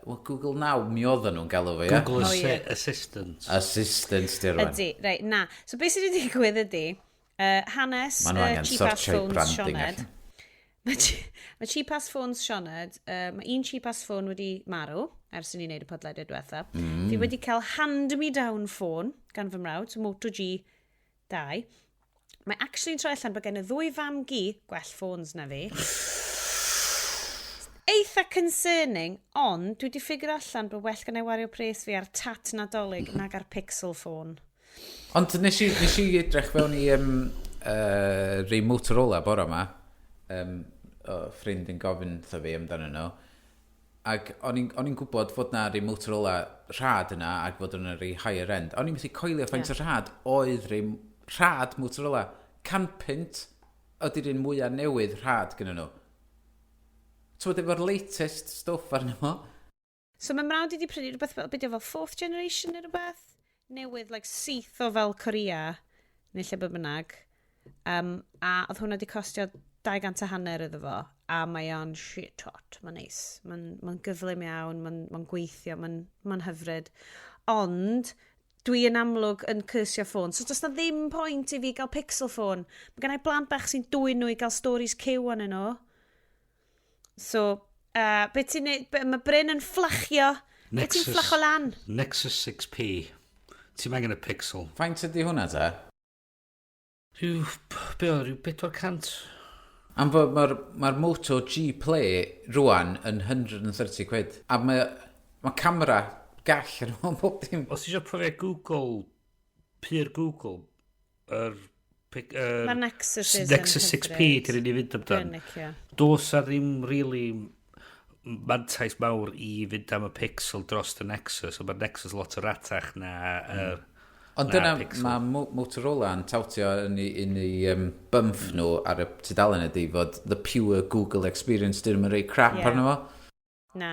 Well, Google Now, mi oedden nhw'n gael efo, ie? Google Oh, ie. Assistant. Assistant, di'r rwan. Ydy, reit, na. So beth sydd wedi digwydd ydy, hanes Ma' nhw angen cheap ass sortio'u phones branding Sioned. allan. Mae cheap ass phones Sioned, mae un cheap ass phone wedi marw ers i ni wneud y podlediad diwetha. Fi wedi cael hand-me-down phone gan fy mrawd, so Moto G2. Mae actually'n troi allan bod gen y ddwy fam gi gwell ffôns na fi. Eitha concerning, ond dwi wedi figure allan bod well gen i wario pres fi ar tat Nadolig nag ar Pixel phone. Ond nes i edrych fewn i rei Motorola bore yma. O, ffrind yn gofyn wrtho fi amdano nhw. Ac o'n i'n gwybod fod na rei Motorola rhad yna ac fod yna rei higher end. O'n i'n methu coelio faint o rhad oedd rei rhad Motorola. 100 punt ydy'r un mwyaf newydd rhad gyda nhw. Ti'n efo'r latest stwff arno fo? So mae mrawd i wedi prynu rhywbeth fel, beth yw fel fourth generation neu rhywbeth? Newydd, like, syth o fel Korea, neu lle bynnag. A oedd hwnna wedi costio 200 a hanner iddo fo. A mae o'n shit hot, mae'n neis. Mae'n gyflym iawn, mae'n gweithio, mae'n hyfryd. Ond, dwi yn amlwg yn cursio ffôn. So does na ddim pwynt i fi gael Pixel phone. Mae gen i blant bach sy'n dwyn nhw i gael stories cyw arnyn nhw. So, be ti'n neud? Mae Bryn yn fflachio. Be ti'n fflacho lan? Nexus 6P. Ti'n angen y Pixel. Faint ydy hwnna ta? Rhyw, be o, rhyw 400? Am fod mae'r Moto G Play rwan yn 130 quid. A mae camera gall yn ôl bob dim. Os ti eisiau profiad Google, pure Google, Mae'r Nexus is Nexus 6P di'r un i fynd amdan. Dwi'n licio. Does a ddim really mantais mawr i fynd am y Pixel dros y Nexus, ond mae'r Nexus lot o ratach na Ond na dyna Pixel. mae Motorola yn tautio yn ei bump nhw ar y tudalen ydy fod the pure Google experience dyn nhw'n rei crap arno fo. Na.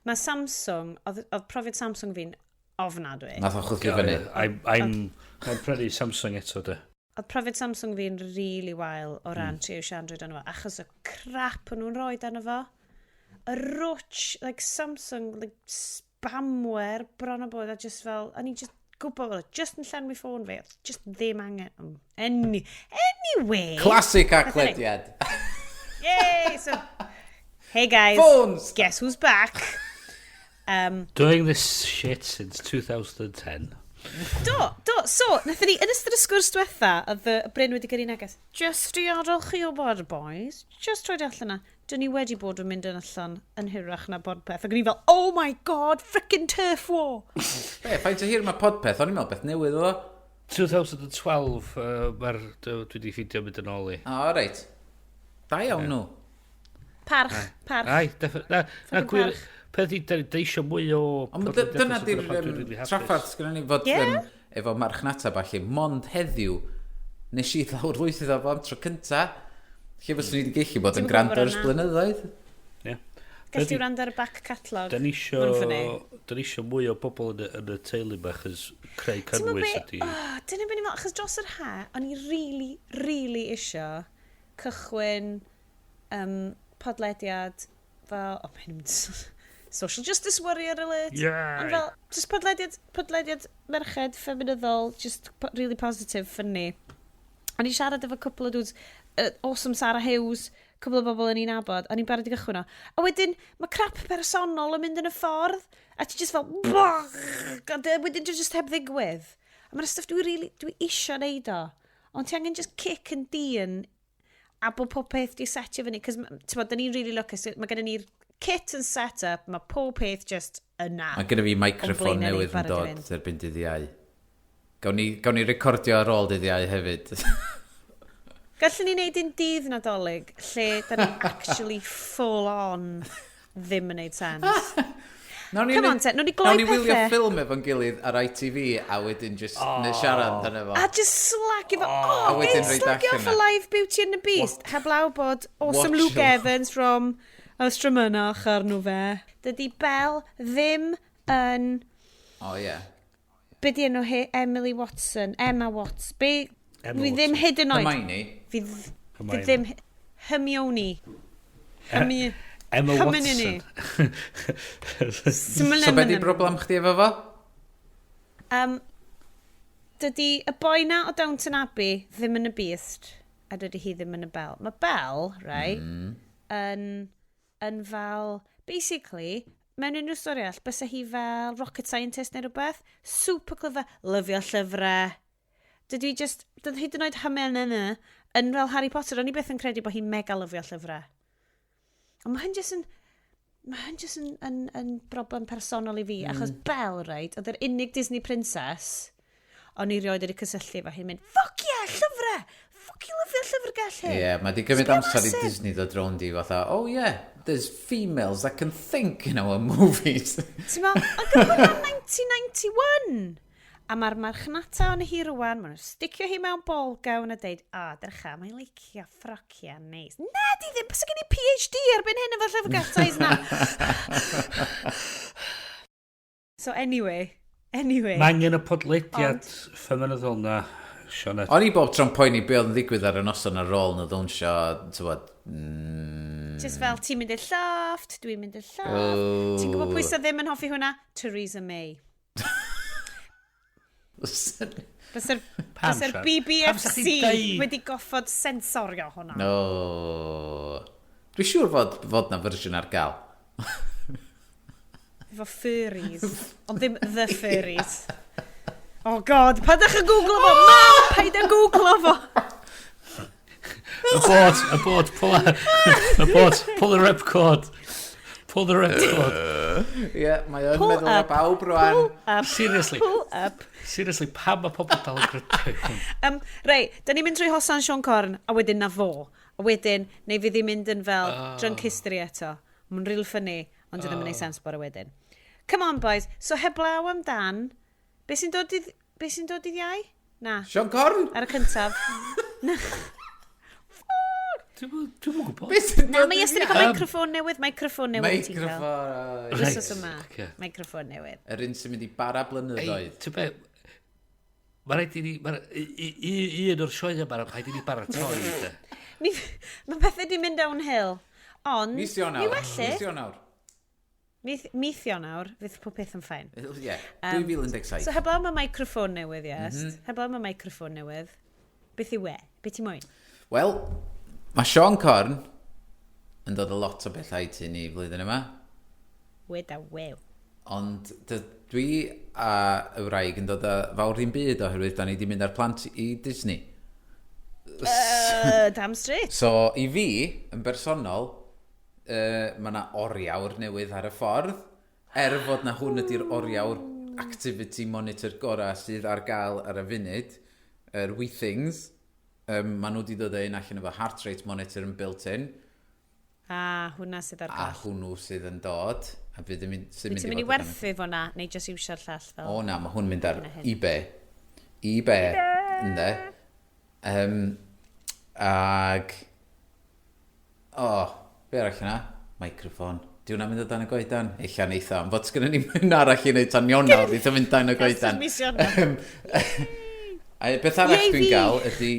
Mae Samsung, oedd profiad Samsung fi'n ofnadwy. Nath o chwthio fyny. I'm prynu Samsung eto, de. Oedd profiad Samsung fi'n really wael o ran trio iwsio Android arno fo, achos y crap o'n nhw'n rhoi arno fo. Y rwtch, like Samsung, like spamware bron o bod, a just fel, o'n i just gwybod fel, just yn llenwi ffôn fi, oedd just ddim angen. Anyway. Classic Nath i Haclediad. Yay! So, hey guys. Phones! Guess who's back? Doing this shit since 2010. Do. So, nathon ni, yn ystod y sgwrs diwetha, oedd y Bryn wedi gyrru neges, "Just i adael chi o bod, boys. Just rhoi allan na. Dyn ni wedi bod yn mynd yn allan yn hirach na Podpeth." Ac o'n i fel, "Oh my God, frickin' turf war." Be, faint o hir mae Podpeth? O'n i'n meddwl beth newydd o. 2012, dwi wedi ffeindio mynd yn ôl i. O, reit. Da iawn nhw. Parch, parch. Ai, na, Fucking gwir, parch. Peth i, da ni eisiau mwy o Ond podlediadau, dyna so di'r dyna pam dwi'n really hapus. traffarth sgynnon ni fod efo marchnata falle, mond heddiw nes i lawr lwytho fo am tro cynta. Lle fyswn i wedi gallu bod Ti'm yn yn gwrando gwybod ers hwnna. blynyddoedd. Ie. Gallu wrando ar y back catalogue. Da ni isio, Ma'n funny. da ni isio mwy o bobl yn y teulu yma, chos creu Ti'n gwbod cynnwys be? ydi. Oh, dyna beth ni'n meddwl, achos dros yr ha, o'n i really, really isio cychwyn podlediad fel, oh, mae'n mynd social justice warrior alert. Yay! Ond fel, just podlediad merched ffeminyddol, just really positive, funny. O'n i'n siarad efo cwpl o dudes, awesome Sarah Hughes, cwpl o bobl yn i'n nabod, o'n i'n barod i gychwyn o. A wedyn, mae crap personol yn mynd yn y ffordd, a ti just fel, a wedyn dwi just heb ddigwydd. A mae'r stuff dwi, really, dwi isio neud o. Ond ti angen just kick and dyn a bod pob peth di setio fyny. Cos, ti'n bod, da ni'n really lwcus. Mae gennym ni'r kit yn set up, mae pob peth just yna. Mae gennym fi microffon blaenau ni, newydd yn barod i dod fynd. erbyn dydd Iau. Gawn ni recordio ar ôl dydd Iau hefyd. Gallwn ni wneud un dydd Nadolig lle da ni actually full on ddim yn neud sens. Nawn ni Come on te, nawn ni gloi Nawn ni wylio pethe. ffilm efo'n gilydd ar ITV a wedyn just oh. Siarad amdano fo. A just slagio fo. Oh, A wedyn oh, rhoid slagio allan off a na. live Beauty and the Beast. Heblaw bod awesome Watch Luke o. Evans from Ystrad arno fe. Dydy Belle ddim yn... O ie. Be di enw hi? Emily Watson. Emma Watson. Be... Emma Fi ddim Watson. hyd yn oed. Hermione. Fi, fi Hermione. ddim... Hermione. Hermione. Emma Hermione. Watson. So be di broblem chdi efo fo? Dydy y boi na o Downton Abbey ddim yn y Beast a dydy hi ddim yn y Belle. Mae Belle, right, yn fel, basically, mewn unrhyw stori all, bysa hi fel rocket scientist neu rhywbeth, super clever, lyfio llyfrau. Dydy just, dydy hyd yn oed Hermione yn fel Harry Potter, o'n i byth yn credu bod hi'n mega lyfio llyfrau. Ond mae hyn just yn, mae hyn just yn broblem personol i fi, achos Belle, right, oedd yr unig Disney princess o'n i rioed wedi cysylltu efo hi'n mynd, "Fuck yeah, llyfrau! Fuck you, lyfio llyfrgell hyn!" Ie, yeah, mae di gymryd Sbia amser i massive. Disney ddod rownd i fatha, "Oh yeah, there's females that can think in our movies." Ti'n meddwl, ond gyda hwnna 1991! A mae'r marchnata o'n hi rwan, maen nhw'n sticio hi mewn ball gown a deud, "A, oh, drycha, mae'n licio ffrocia neis." Na, di ddim, bysa gen i PhD erbyn hyn efo llyfrgell size na. So anyway. Mae angen y podlediad ffeminyddol na, Sioned. O'n i bob tro'n poeni be oedd yn ddigwydd ar y noson ar ôl na ddawnsio, ti'n Just fel, ti'n mynd i'r llofft, dwi'n mynd i'r llofft. Ti'n gwybod pwy sydd ddim yn hoffi hwnna? Theresa May. Bysa'r Pam, bysa'r Sian? Pam sa BBFC chdi'n deud? wedi goffod sensorio hwnna. No. Dwi'n siŵr fod na fersiwn ar gael. Efo furries. Ond ddim the furries. Oh God, pa ddech yn googlo fo? Mam, paid â googlo fo. Abort, pull, abort, pull the ripcord. Pull the ripcord. Ie, yeah, mae o'n Pull meddwl o up. bawb rwan. Pull up. Seriously. Pull up. Seriously, pam mae pobl dal yn gryndo hwn? Rei, da ni'n mynd trwy hosan Siôn Corn, a wedyn na fo. A wedyn, neu fydd hi'n mynd yn fel drunk history eto. Mae'n real funny, ond oh. ddim yn neud sens bore wedyn. Come on, boys. So, heblaw amdan, be sy'n dod i ddiau? Na, Siôn Corn? ar y cyntaf. Na. Dwi'm gwybod. Be sy'n Na, dod mae i Iestyn i ddiau? gael microffon newydd, microffon newydd ti'n cael. Microffon. Reit. Wythnos yma, Ocê. microffon newydd. Yr un sy'n mynd i bara Ei, blynyddoedd. ti'n be, mae rhaid i ni, un o'r sioeau yma, rhaid i ni baratoi. De. Mae pethau di mynd downhill. Ond, Mis Ionawr. mi wellu, Mis Ionawr. Mis Ionawr, fydd pob peth yn fine. Ie, 2017. So heblaw mae microffon newydd, yes. Heblaw mae microffon newydd. Beth yw e? Beth ti moyn? Wel, mae Siôn Corn yn dod â lot o bethau i ti ni flwyddyn yma. Weda wew. Ond dwi a y wraig yn dod â fawr ddim byd oherwydd da ni wedi mynd â'r plant i Disney. Damn straight. So, i fi, yn bersonol, mae yna oriawr newydd ar y ffordd. Er fod na hwn ydy'r oriawr activity monitor gorau sydd ar gael ar y funud, yr Withings, maen nhw wedi dod â un allan efo heart rate monitor yn built-in, A, hwnna sydd ar a gael. hwnnw sydd yn dod, a fydd yn mynd, sy'n Wyt ti'n mynd i fod yn- werthu fo na, neu just iwsio'r llall fel? O na, mae hwn mynd ar Hyn a hyn. eBay. eBay, ynddo. Ag... O, oh, be arall yna? Microphone. Di hwnna'n mynd o dan y goedan? Ella neitha, ond fod sgynny ni mynd arall i wneud tan Ionawr, neith o fynd dan y goedan. Mis Ionawr. A beth arall Yay dwi'n fi! gael ydy,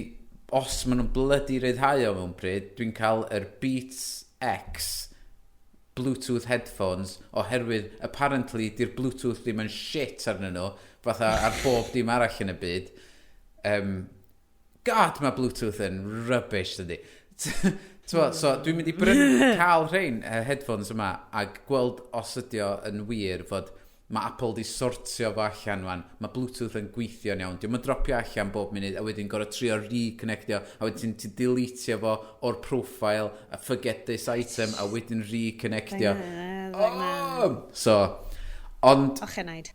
os maen nhw'n blydi ryddhau o mewn pryd, dwi'n cael yr Beats X Bluetooth headphones oherwydd apparently di'r Bluetooth ddim yn shit arnyn nhw fatha ar bob dim arall yn y byd. God, mae Bluetooth yn rubbish, dydy. T'mo, so dwi'n mynd i brynu, cael rhain headphones yma a gweld os ydi o yn wir fod mae Apple di sortio fo allan wan. Mae Bluetooth yn gweithio'n iawn. Dio'm yn dropio allan bob munud a wedyn gorfod trio reconnectio a wedyn ti'n deletio fo o'r profile a forget this item a wedyn reconnectio. Oh! So, ond Ochenaid.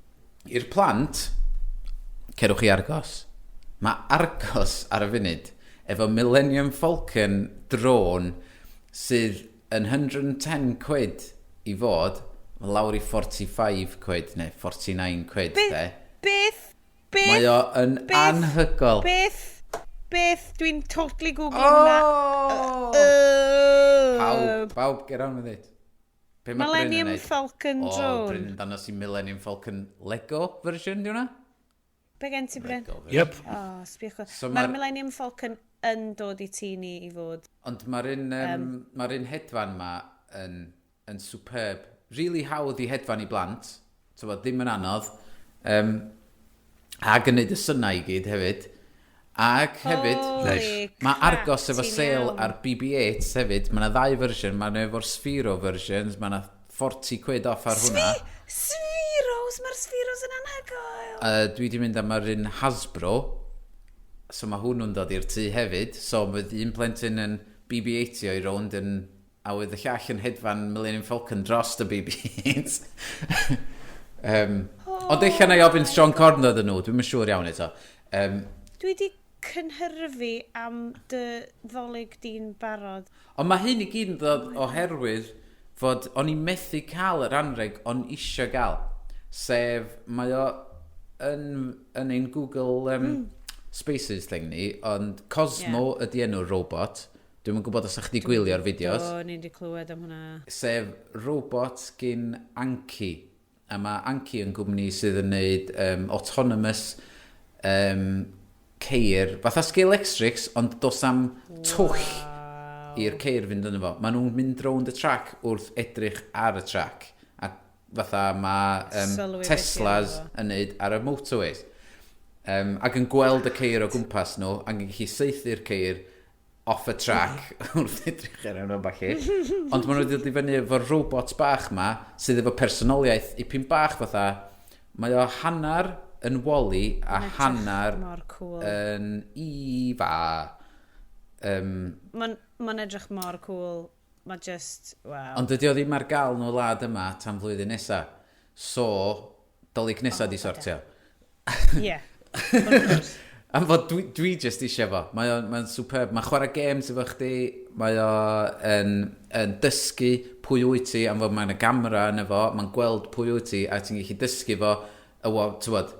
I'r plant, cerwch i Argos. Mae Argos ar y funud efo Millennium Falcon drone sydd yn 110 quid i fod, mae lawr i 45 quid neu 49 quid, de. Beth? Beth? Mae o yn Beth? Anhygoel. Beth? Beth? Dwi'n totally googlo hwnna. Oh! Pawb, pawb, get on with it. Be mae Bryn yn Millennium neud? Falcon O, drone. Bryn yn dangos i Millennium Falcon Lego version, di hwnna? Be gen ti, Bryn? Lego version. Yep. O, sbiwch. So Mae'r Millennium Falcon yn dod i tŷ ni i fod. Ond mae'r un, ma un hedfan ma yn superb. Really hawdd i hedfan i blant. So, ddim yn anodd. Ac yn neud y synau i gyd hefyd. Ac hefyd, Holy Nice. mae crap, Argos efo ti'n sale iawn. ar BB-8 hefyd. Mae yna ddau fersiwn. Mae yna efo'r Sphero versions. Mae yna 40 quid off ar hwnna. Spheros! Mae'r Spheros yn anhygoel! Dwi wedi mynd am yr un Hasbro. So mae hwnnw'n dod i'r tŷ hefyd. So bydd un plentyn yn BB-8 o'i rownd yn, a oedd y llall yn hedfan Millennium Falcon dros y BB-8. Ond eich na i ofyn Sean Corn ddod nhw, dwi'n siŵr iawn eto. Dwi wedi cynhyrfu am dy ddolig di'n barod. Ond mae hyn i gyd yn dod oherwydd fod o'n i methu cael yr anreg o'n isio gael. Sef, mae o yn ein Google Spaces thing ni, ond Cosmo ydy enw'r robot. Dwi'm yn gwybod os ydych chi gwylio'r fideos. O, ni wedi clywed am hwnna. Sef robot gyn Anki. A mae Anki yn gwmni sydd yn neud autonomous ceir, fatha Scalextrics, ond dos am twll i'r ceir fynd yno fo. Maen nhw'n mynd rownd y track wrth edrych ar y track. A fatha mae Sylwi beth sydd Teslas arno fo. yn neud ar y motorways. Ac yn gweld y ceir o gwmpas nhw, ac yn gallu saethu'r ceir off y track wrth edrych ar nhw falle. Ond maen nhw wedi dod i fyny efo'r robot bach ma, sydd efo personoliaeth ipyn bach fatha, mae o hannar yn Wall-E a Edrych hannar mor cool. yn Eva. Mae'n ma edrych mor cool. Mae just, wow. Ond dydy o ddim ar gael nhw wlad yma tan flwyddyn nesa. So, Dolig nesa di sortio. Ie. Wrth gwrs. Am fod dwi just eisiau fo. Mae o'n mae superb. Mae'n chwarae games efo chdi. Mae o yn dysgu pwy wyt ti, am fod mae'n y gamera yn efo. Mae'n gweld pwy wyt ti a ti'n gallu dysgu fo. Ywo, ti'n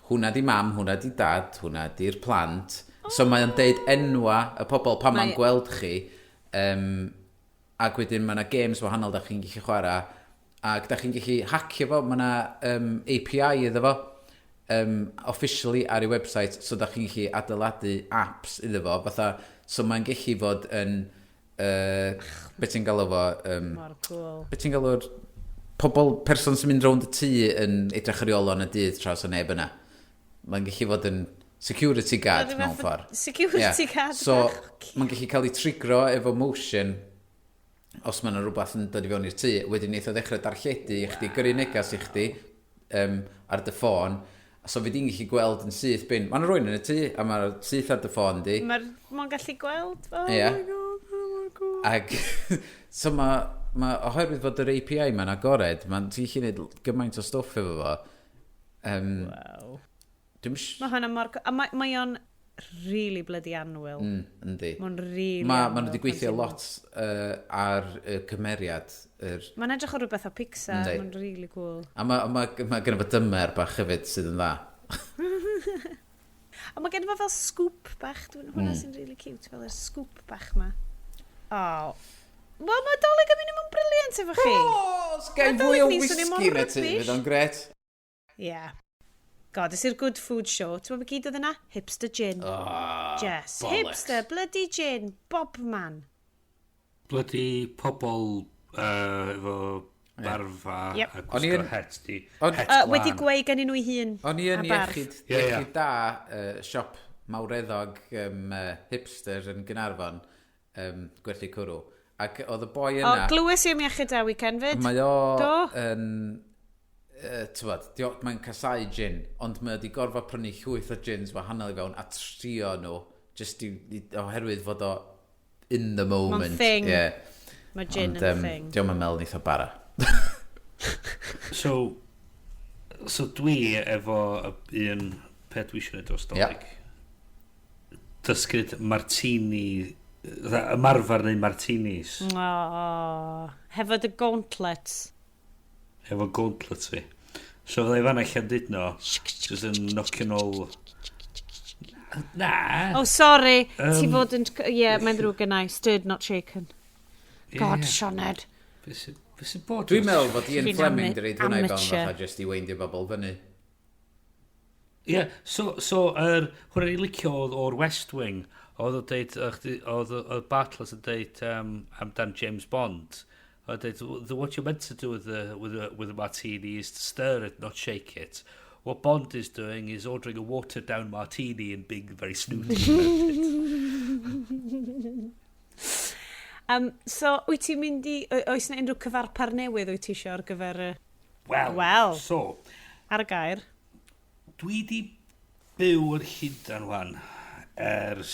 hwnna di mam, hwnna di dad, hwnna di'r plant. So mae o'n deud enwa y pobl pan mae'n gweld chi. Ac wedyn mae yna games wahanol da chi'n gallu chwarae. Ac da chi'n gallu hacio fo, mae yna API iddo fo officially ar ei website, so da chi'n gallu adeiladu apps iddo fo, fatha, so mae'n gallu fod yn, beth ti'n galw fo, Mor cool. beth ti'n galw'r pobl, person sy'n mynd rownd y tŷ yn edrych ar ei ôl yn y dydd tra oes neb yna. Mae'n gallu fod yn security guard Ryw mewn fath o ffordd. Security guard So, bach. mae'n gallu cael ei trigro efo motion os mae yna rhywbeth yn dod i fewn i'r tŷ. Wedyn neith o ddechrau darlledu i chdi, gyrru negas i chdi ar dy ffôn. So fi di'n gallu gweld yn syth bin. Mae yna rhywun yn y tŷ, a mae'r syth ar dy ffôn di. Mae'r ma gallu gweld. Oh Ie. my God, oh my God. Ac so mae oherwydd fod yr API ma'n agored, mae'n ti'n gallu gwneud gymaint o stwff efo fo. Wow. Dwi'n Mae hwnna mor... A mae o'n really bloody annwyl. Yndi. Mae'n really Ma annwyl nhw wedi pan gweithio ti'n- lot ar y cymeriad. Mae'n edrych o rhywbeth o Pixar. Yndi. Mae'n really cool. A mae ma gynno fo dymer bach hefyd sydd yn dda. A mae gen fo fel scoop bach. Dwi'n hwnna sy'n really cute. Fel yr scoop bach ma. Oh. Wel, mae Dolig yn mynd i mewn brilliant efo chi. O, sgai Ma' fwy o Dolig ni'n swnio mor whisky na ti, rubbish. fydd o'n gret. Yeah. God, ys i'r good food show. Ti'n meddwl gyd oedd yna? Hipster gin. Oh, Yes. bollocks. Hipster, bloody gin. Bobman. Bloody pobl efo barf a, a O'n i gwisgo het di. Het Wedi glân. gweu gan nhw i hun. O'n i yn A barf. iechyd, Ie, ie. iechyd da siop. mawreddog hipster yn Gaernarfon, gwerthu cwrw. Ac oedd y boi O, yna. glywes i am Iechyd Da weekend fyd. Mae o Do. yn, tywod, mae'n casau gin, ond mae o wedi gorfod prynu llwyth o gins wahanol i fewn a trio nhw, just i, oherwydd fod o in the moment. Thing. Yeah. Mae gin Ond, yn thing. Dio'm yn meddwl neith o bara. So dwi efo y un peth dwi eisiau gwneud dros Dolig. Dysgu martini, fatha ymarfer neu martinis, O, hefo dy gauntlets. Efo gauntlets fi. So fydda i fanna Llandudno, just yn nocio nôl. Na! Oh, sorry. Ti fod yn. Ie, yeah, mae'n ddrwg gennai. Stirred, not shaken. God, Sioned. Be sy'n bod? Dwi'n meddwl fod Ian Chi'n Fleming di reid hwnna i fewn amateur. fatha just i weindio bobl fyny. Ie, yeah, so hwnna'n i licio oedd o'r West Wing, oedd o'n deud, oedd Bartlett yn deud amdan James Bond, oedd deud, "What you're meant to do with the martini is to stir it, not shake it. What Bond is doing is ordering a watered down martini and being very snooty about it." So, wyt ti'n mynd i... Oes yna unrhyw cyfarpar newydd wyt ti eisiau ar gyfer y Wel, Wel. So, Ar y gair? Dwi di byw yn Llundain wan ers,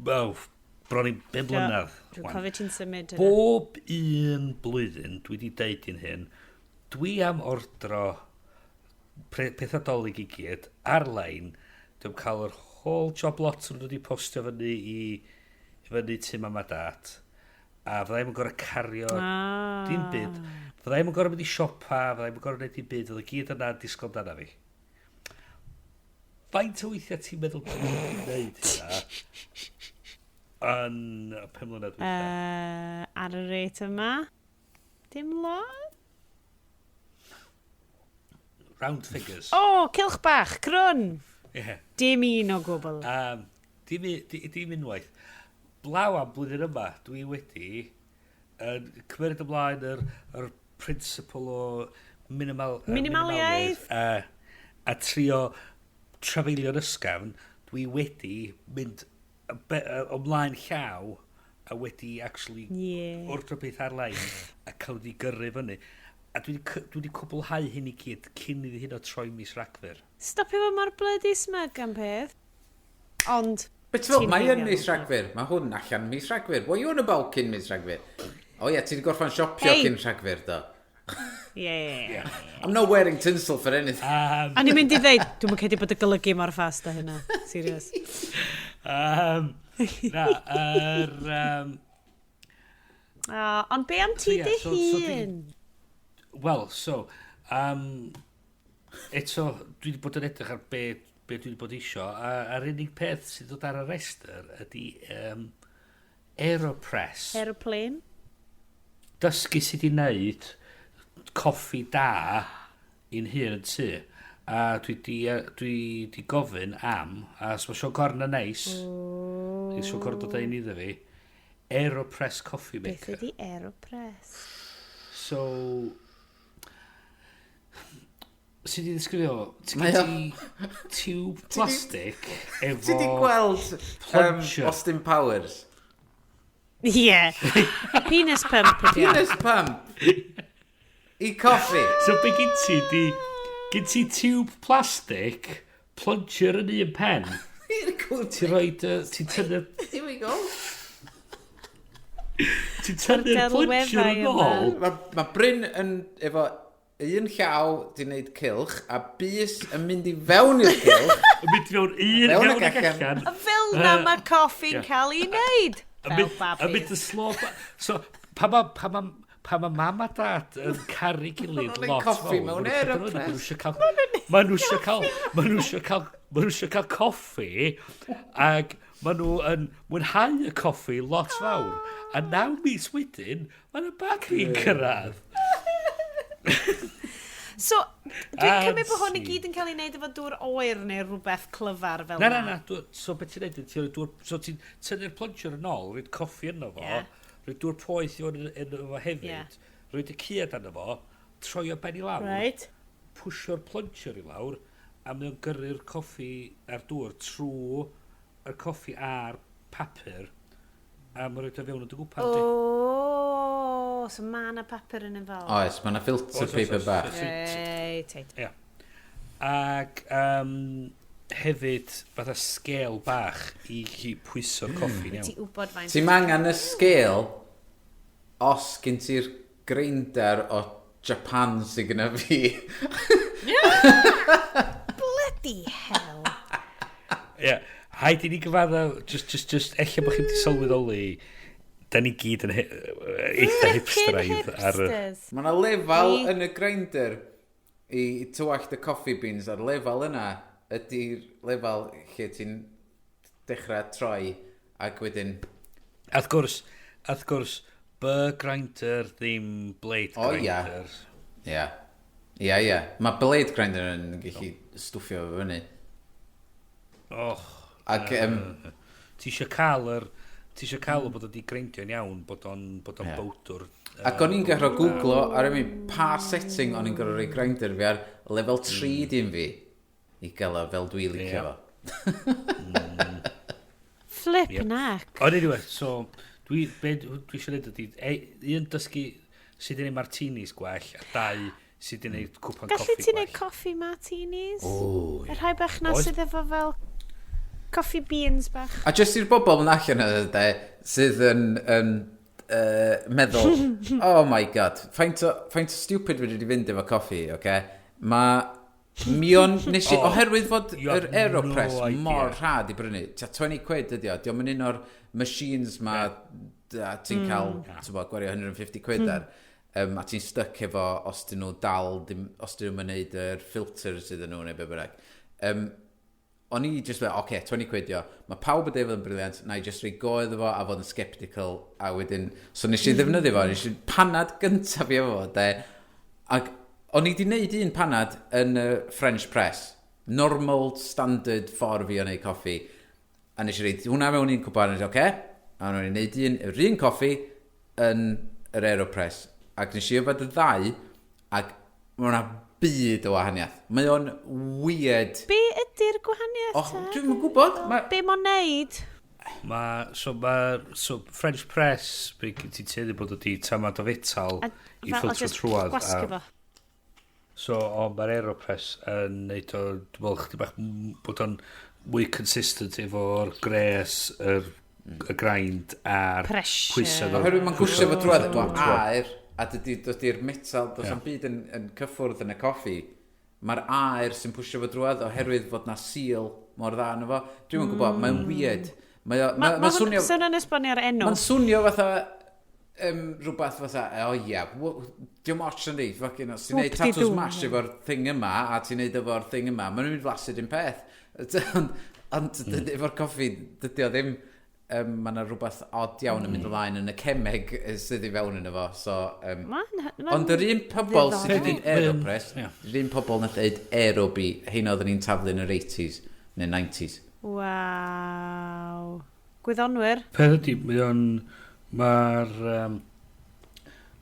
well, bron i 5 mlynedd Dwi'n wan. cofio ti'n symud yna. Bob un blwyddyn, dwi wedi deud i'n hyn, dwi am ordro pethau Dolig i gyd ar-lein. Dwi'n cael yr whole job lot yn dod i postio fyny i fyny tŷ mam a dad. A fydda i'm yn gorau cario dim byd. Fydda i'm yn gorau mynd i siopa, fydda i'm yn gorau gwneud dim byd, oedd y gyd yna yn disgwyl amdana fi. Faint o weithiau ti'n meddwl bod nhw'n gwneud hynna yn y 5 mlynedd dwytha? Ar y rate yma? Dim lot? Round figures. O, oh, cylch bach, crwn! Yeah. Dim un o gwbl. Dim unwaith. Blaw am blwyddyn yma, dwi wedi yn cymryd ymlaen yr principle o Minimaliaeth. A trio trafeilio'n ysgafn, dwi wedi mynd ymlaen llaw a wedi actually ordro beth ar-lein a cael wedi gyrru fyny. A dwi wedi cwblhau hyn i gyd cyn iddi hyn o troi mis Rhagfyr. Stopio fo mor bloody smug am peth. Ond Bet fel, ti'n mae yn haeddu mis hwnna. Rhagfyr. Mae hwn allan mis Rhagfyr. What you on about cyn mis Rhagfyr? O ie, ti wedi gorffan siopio Hey! cyn Rhagfyr, do. Yeah. I'm not wearing tinsel for anything. A ni'n mynd i ddeud, dwi'n credu bod y golygu mor fast a hynna. Serious. Na, yr... Ond be am ti So, ie, dy so hun? Wel, so, eto, dwi wedi bod yn edrych ar be dwi wedi bod isio, a a'r unig peth sydd dod ar y restr ydy Aeropress. Aeroplane? Dysgu sut i wneud coffi da i'n hun yn tŷ. A dwi di gofyn am, a os mae Siôn Corn yn neis, oh. Siôn Corn dod â un iddo fi, Aeropress coffee Beth maker. ydi Aeropress? So, sut i ddisgrifio? Ti'n Mae gen ti tube plastic efo Ti di gweld plunger. Austin Powers? Yeah. Penis pump ydi o. Penis pump. I coffi. So be gen ti di... Gen ti tube plastic, plunger yn un pen. Ti'n rhoi... Ti'n tynnu... Here we go. Ti'n tynnu'r plunger yn delweddau yma. ôl. Mae Bryn yn efo un llaw di wneud cylch a bys yn mynd i fewn i'r cylch. Yn mynd i fewn un Fewn fewn ac ac allan. allan. A fel na mae coffi'n cael ei wneud. Yn Fel mynd- Yn babis. mynd yn slow. So, pa ma mam a dad yn caru gilydd Ma' nhw'n lot coffi fawr, mewn ma' nhw'n Aeropress. Ma' nhw eisiau cael, ma' nhw eisiau cael coffi, ac ma' nhw yn mwynhau y coffi lot fawr. A 9 mis wedyn, mae yna babi'n cyrraedd. So, dwi'n cymryd bod hwn i Ansi. gyd yn cael ei wneud efo dŵr oer neu rhywbeth clyfar fel Na, na, na. So beth ti'n neud, ti'n rhoi dŵr. So ti'n tynnu'r plunger yn ôl, rhoid coffi yno fo, rhoi dŵr poeth i fod yn fo hefyd, rhoid y caead arno fo, troi o ben i lawr, pwsio'r plunger i lawr, A mae o'n gyrru'r coffi a'r dŵr trwy yr coffi a'r papur, a mae'n rhaid o fewn o dy gwpan di. O, so mae yna papur yn involved. Oes, mae yna filter Oes, oes, paper oes, bach. oes. Reit, reit. Ia. Ac hefyd, fatha scale bach i pwyso'r coffi'n iawn. Ti wybod faint. Ti'n angen y scale os gen ti'r grinder o Japan sydd gyda fi. Bloody hell. Ie. Yeah. Haid i ni gyfadda, just, ella bod chi'n di sylweddoli, da ni gyd yn eitha hipsteraidd ar y. Hipsters. Mae yna lefel yn y grinder i tywallt y coffee beans, a'r lefel yna ydy'r lefel lle ti'n dechrau troi ac wedyn. A wrth gwrs, burr grinder ddim blade O, ia. grinder. Ia. Mae blade grinder yn gallu stwffio fo fyny. Och. Ac, Ti eisiau cael o bod o di grindio'n iawn, bod o'n bowdwr. Ac o'n i'n gorfod googlo ar ymwneud pa setting o'n i'n gorfod rhoi grinder fi ar lefel 3 dim fi i gael o fel dwi licio fo. Flip Yep. neck. Ond anyway, so, be dwi eisiau neud ydy, un, dysgu sut i wneud martinis gwell, a dau, sut i wneud cwpan Gallu coffi ti wneud gwell. coffee martinis? O, Y rhai bach na Oes. sydd efo fel coffee beans bach. A jyst i'r bobl yn allan yna, de, sydd yn meddwl, "Oh my God, faint o stupid wedi di fynd efo coffi," oce? Okay? Mae Mion, nes i, Oh, oherwydd fod you have yr Aeropress no idea. mor rhad i brynu, tua 20 quid ydi o, dio'm yn un o'r machines ma a ti'n cael, ti'n bod, gwario 150 quid ar, a ti'n stuck efo os dyn nhw dal, dim, os dyn nhw'n gwneud yr filters iddyn nhw neu be bynnag. O'n i just fel, oce, okay, 20 quid dio. Mae pawb yn deud fod yn brilliant, na i just rhoi go iddo fo a fod yn sceptical, a wedyn, so nes i ddefnyddio fo, nes i panad gyntaf fi efo fo, de, ac o'n i di wneud un panad yn y French press, normal, standard ffordd fi o wneud coffi, a nes i roid hwnna mewn un cwpan, a nes i, oce, a o'n i'n wneud un, yr un coffi yn yr Aeropress, ac nes i yfed y ddau, ac mae hwnna byd o wahaniaeth. Mae o'n weird. Be ydy'r gwahaniaeth? Och, dwi'm yn gwybod. Be mo'n neud? So French press, be ti'n tueddu bod ydi tamad o fetal A i fel, o ffiltro just trwad. gwasgu fo. So, ond mae'r Aeropress yn neud o, dwi'n meddwl, chydig bach bod o'n mwy consistent efo'r gres, y grind a'r Pressure. pwysedd o'r Oherwydd mae'n gwsio fo drwad efo trwad. aer, a dydy'r metal, does na'm byd yn cyffwrdd yn y coffi. Mae'r aer sy'n pwysio fo drwad oherwydd fod na seal mor dda yno fo. Dwi'm yn gwybod, mae'n weird. Mae o- Ma, ma' ma'n swnio. So hwnna'n esbonio'r enw. Mae'n swnio fatha rhywbeth fatha, oh yeah, diolch ots yn di, fucking, os ti'n neud Whoop-de-doo. tatws mash efo'r thing yma, a ti'n neud efo'r thing yma, maen nhw'n mynd flasu'r un peth. Ond efo'r coffi, dydy o ddim, mae yna rhywbeth odd iawn yn mynd ymlaen yn y cemeg sydd i fewn yno fo, so. Ond yr un pobl sydd wedi gwneud Aeropress, yr un pobl nath dweud Aerobie, hein oedden ni'n taflu yn yr 80s neu 90s. Waw. Gwyddonwyr. Peth ydy, mae o'n. Mae'r...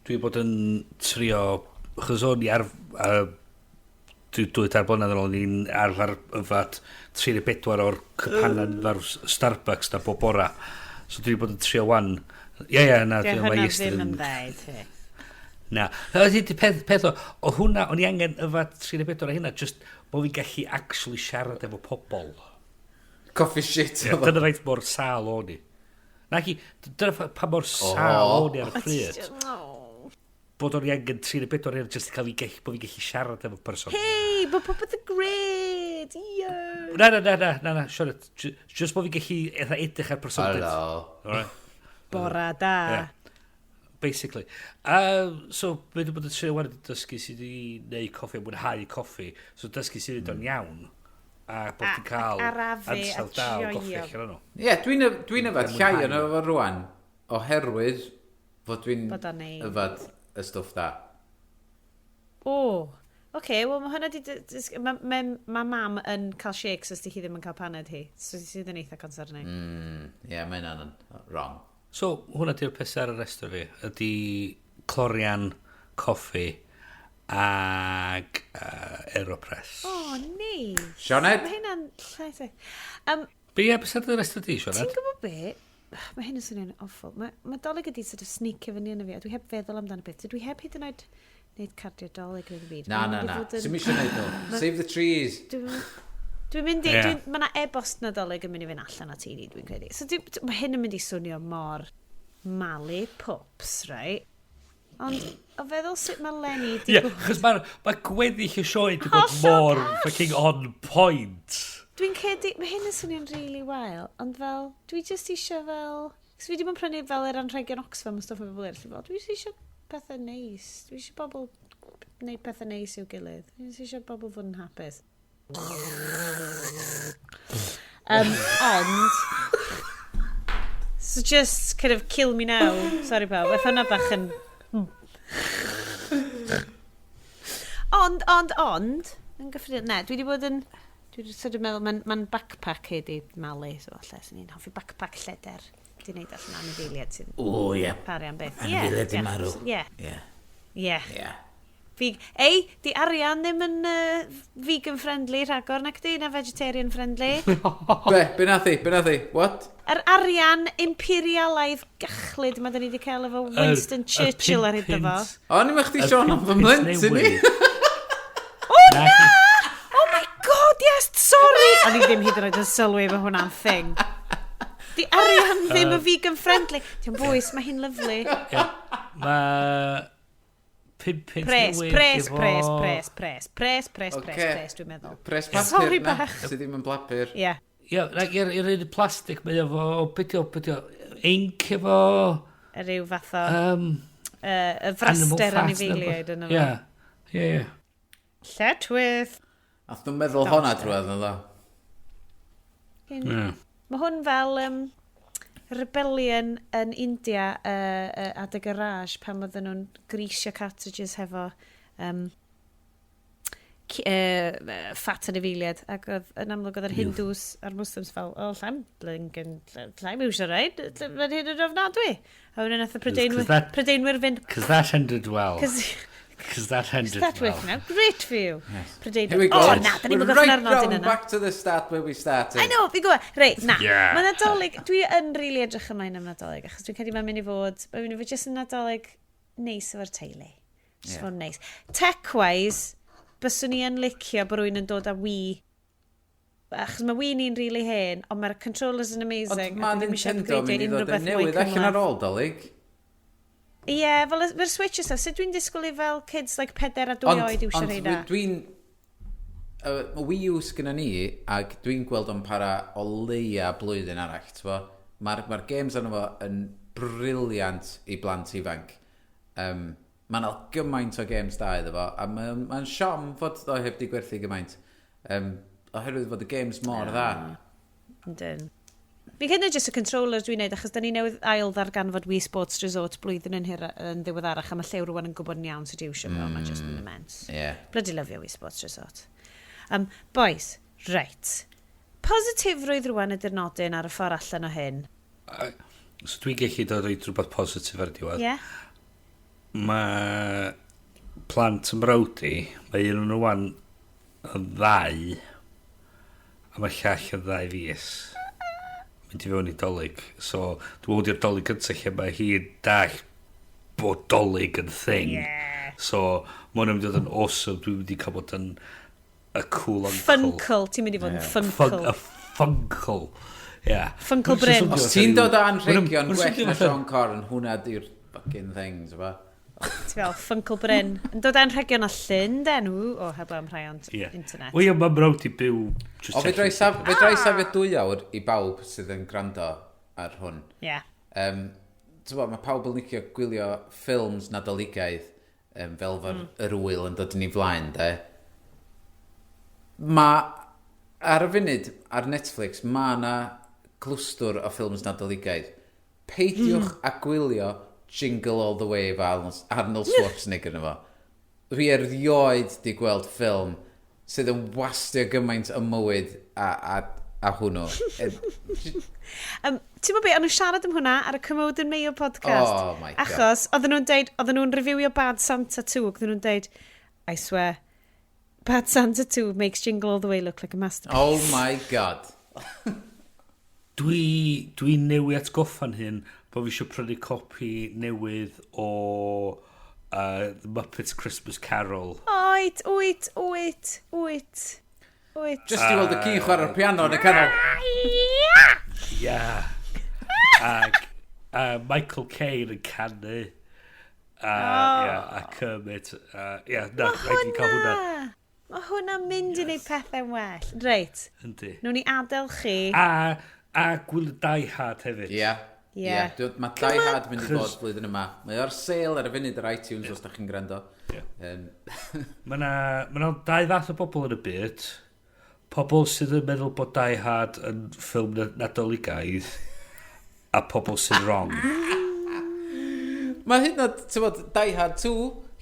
Dwi bod yn trio. Chos o'n i ar... 2-3 blynedd yn ôl, ni'n arfer yfad 34 o'r cypanan o'r Starbucks na bob bora. So dwi wedi bod yn trio wan. Ie, na, Di mae hwnna Iestyn ddim yn dda i ti. Na. Ydy peth o hwnna, o'n i angen yfad 34 o hynna, just bod fi'n gallu actually siarad efo pobol. Coffee shit. Yeah, dyna faint mor sâl o'n i. Na chi, dyna pa mor sâl o'n i ar y pryd. Oh. Bod o'n i angen 34 hyn just i cael fi gallu, bod fi'n gallu siarad efo person. Hey, bod popeth yn great! Yo! Na, siarad. Just bod fi'n gallu eitha edrych ar person. Hello. Alright. Bora da. Yeah. Basically. So, be dwi'n bod yn trio wan ydi dysgu sydd i wneud coffi a mwynhau coffi. So, dysgu sydd i o'n iawn. A bod ti'n cael ac arafu a ansawdd da o goffi joio. allan nhw. Ie, yeah, dwi yfed llai mwynhau. yn efo rwan, oherwydd fod dwi'n Bod o'n neud. yfed y stwff da. O, oce, okay, wel mae hwnna di. Mae mam yn cael shakes os di hi ddim yn cael paned hi. So sydd yn eitha concerning. Ie, yeah, mae hynna'n wrong. So, hwnna di'r peth ar y restr fi. Ydy clorian, coffi ag Aeropress. Oh, neis. Sioned? Mae hynna'n llais. Be ie, beth sydd y rest o di, Sioned? Ti'n gwybod be? Mae hyn yn swnio'n awful. Mae Dolig ydi sort of sneakio fyny yna fi, a dwi heb feddwl amdano beth. Dwi heb hyd yn oed wneud cardio Dolig neu ddim byd. Na, na, na. Sy'n misio wneud nhw. Save the trees. Dwi'n mynd i... Yeah. Mae yna e-bost Nadolig yn mynd i fynd allan at i ni, dwi'n credu. So mae hyn yn mynd i swnio mor malu pups, right? Ond o feddwl sut mae Lenny di... Ie, yeah, chos mae ma gweddill y sioe di bod mor fucking on point. Dwi'n credu, mae hyn yn swnio'n really wael, ond fel, dwi just eisiau fel... Cos fi di bod yn prynu fel yr anrhegion Oxfam a stwff o bobl eraill, fel, dwi just eisiau pethau neis. Dwi eisiau bobl wneud pethau neis i'w gilydd. Dwi just eisiau bobl fod yn hapus. Ond... So just kind of kill me now. Sorry pawb, beth hwnna bach yn... Ond, yn gyffredinol, ne, dwi wedi bod yn, dwi wedi sort of meddwl, mae'n ma backpack hi di malu, so falle, sy'n ni'n hoffi backpack lleder. Di wneud allan anifeiliaid sy'n O, ie. paru am beth. Anifeiliaid di marw. Ie. Ie. Ie. Ie. Ei, di arian ddim yn vegan friendly rhagor nac di, na vegetarian friendly. Be? Be nath i? Be nath i? What? Yr arian imperialaidd gachlyd mae da ni wedi cael efo Winston Churchill ar hyd fo. O, ni'n chdi Sean am fy mhlentyn i. O na! Oh my god, yes, sorry! O'n i ddim hyd yn oed yn sylwi efo hwnna'n thing. Di arian ddim yn vegan friendly. Di'n bwys, mae hi'n lyflu. Mae 5 punt Pres, pres, pres, pres, pres, pres, pres, pres, pres, dwi'n meddwl. Pres papur na, sydd ddim yn blapur. Ie. Ie, i'r un plastig, mae efo, beth o, ink efo... Ryw fath o... Y fraster anifeiliaid yna. Ie, ie, ie. Lletwydd. Ath nhw'n meddwl honna drwodd yn ddo. Mae hwn fel rebellion yn India adeg y Raj pan oedden nhw'n grisio cartridges hefo fat anifeiliaid ac oedd yn amlwg oedd yr Hindus a'r Muslims fel, o, llai'm blinking, llai'm iwsio rhaid, mae'n hyn yn ofnadwy. A wedyn nath y Prydeinwyr fynd... Cos that ended well. Cos that ended well. That worked now. Great for you. Yes. Prydeinwyr. Here we go. Oh, na, da ni'n We're gwybod right ar nodyn round yna. back to the start where we started. I know, fi'n gwybod. Reit, na. Yeah. Mae Nadolig, dwi yn really edrych ymlaen am Nadolig, achos dwi'n credu mae'n mynd i fod, mae'n mynd i fod jyst yn Nadolig neis efo'r teulu. Just yeah. Fod yn neis. Tech-wise, byswn i yn licio bod rhywun yn dod â Wii. Achos mae Wii ni'n really hen, ond mae'r controllers yn amazing. Ond mae Nintendo mynd i ddod yn newydd allan ar ôl Dolig. Ie, yeah, fel mae'r Switch a stuff. Sut dwi'n disgwyl i fel kids like 4 a 2 oed iwsio rheina? Ond dwi'n... Mae Wii U sgynna ni, ac dwi'n gweld o'n para o leia blwyddyn arall, t'bo? Mae'r games arno fo yn briliant i blant ifanc. Mae yna gymaint o games da iddo fo, a mae'n ma siom fod o heb di gwerthu gymaint. Oherwydd fod y games mor dda. Yndyn. Fi'n credu jyst y controllers dwi'n neud, achos da ni newydd ail ddarganfod Wii Sports Resort blwyddyn yn, yn ddiweddarach, a mae llew rwan yn gwybod yn iawn sut iwsio fo, mae'n just yn immense. Yeah. Bloody lyfio Wii Sports Resort. Boys, right. Positifrwydd rwan ydy'r nodyn ar y ffordd allan o hyn. So dwi'n gallu dod o'i rhywbeth positif ar y diwedd. Yeah. Mae plant yn mrawd i, mae un o'n rwan yn 2, a mae llall yn 2 fis. Mynd i fewn i Dolig. So, dwi'n meddwl i'r Dolig gyntaf lle mae hi'n dall bod Dolig yn thing. Yeah. So, mae hwnna'n mynd i fod yn awesome. Dwi'n mynd i cael bod yn a cool uncle. Funkle, ti'n mynd i fod yn funkle. A funkle. Yeah. Funkle Bryn. Os ti'n dod o anrhegion gwell na Sean Corn, hwnna di'r fucking thing, ti'n bo? Ti fel, Funkle Bryn. Yn dod anrhegion a Llundain, o, heblaw am rhai ond internet. Wel, ie, mae mrawd i byw... O, fedra i safio 2 awr i bawb sydd yn gwrando ar hwn. Ie. Ti'n bo, mae pawb yn licio gwylio ffilms Nadoligaidd fel fo'r yr wyl yn dod yn ei flaen, de. Mae, ar y funud, ar Netflix, mae yna clwstwr o ffilms Nadoligaidd. Peidiwch a gwylio Jingle All The Way efo Arnold Schwarzenegger yno fo. Dwi erioed di gweld ffilm sydd yn wastio gymaint o mywyd a hwnnw. Ti'n gwybod be, o'n nhw'n siarad am hwnna ar y Commode and Mayo podcast. Oh my God. Achos, oedden nhw'n deud, oedden nhw'n reviewio Bad Santa 2, ac oedden nhw'n deud, I swear, Bad Santa 2 makes Jingle All The Way look like a masterpiece. Oh my God. Dwi newydd atgoffa'n hyn bod fi eisiau prynu copi newydd o The Muppets Christmas Carol. Oed, wyt, wyt, wyt, wyt. Just i weld y ci chwarae'r piano yn y canol. Ia. Ac Michael Caine yn canu. Yeah, a Kermit. Yeah, na, rhaid i cael hwnna. Mae hwnna'n mynd i wneud pethau'n well. Reit. Yndi. Nw'n ni adael chi. A gwylio Die Hard hefyd. Ie. Ie. Mae Die Hard mynd i fod blwyddyn yma. Mae o'r sale ar y funud ar iTunes os da chi'n gwrando. Yeah. Mae yna dau fath o bobl yn y byd. Pobl sydd yn meddwl bod Die Hard yn ffilm Nadoligaidd a pobl sydd wrong. Mae hyn o, ti'n bod, Die Hard 2,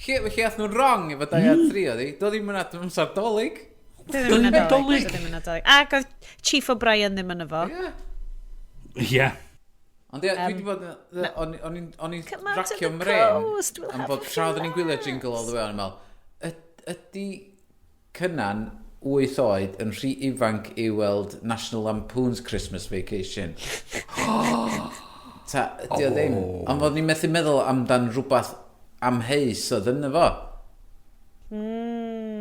lle ath nhw'n wrong efo Die Hard 3 oedd hi? Doedd ddim yn amser Dolig. Doedd ddim yn Nadolig. Doedd ddim yn Nadolig. Ac oedd Chief O'Brien ddim yn efo. Ie. Ie. Ond ie, dwi wedi bod, o'n i'n racio mren am fod tra oedden ni'n gwylio Jingle All The Way, o'n i'n meddwl, ydy Cynan 8 oed yn rhy ifanc i weld National Lampoon's Christmas Vacation? Ta, ydy o ddim. Ond fod ni'n methu meddwl amdan rhywbeth amheus oedd yna fo.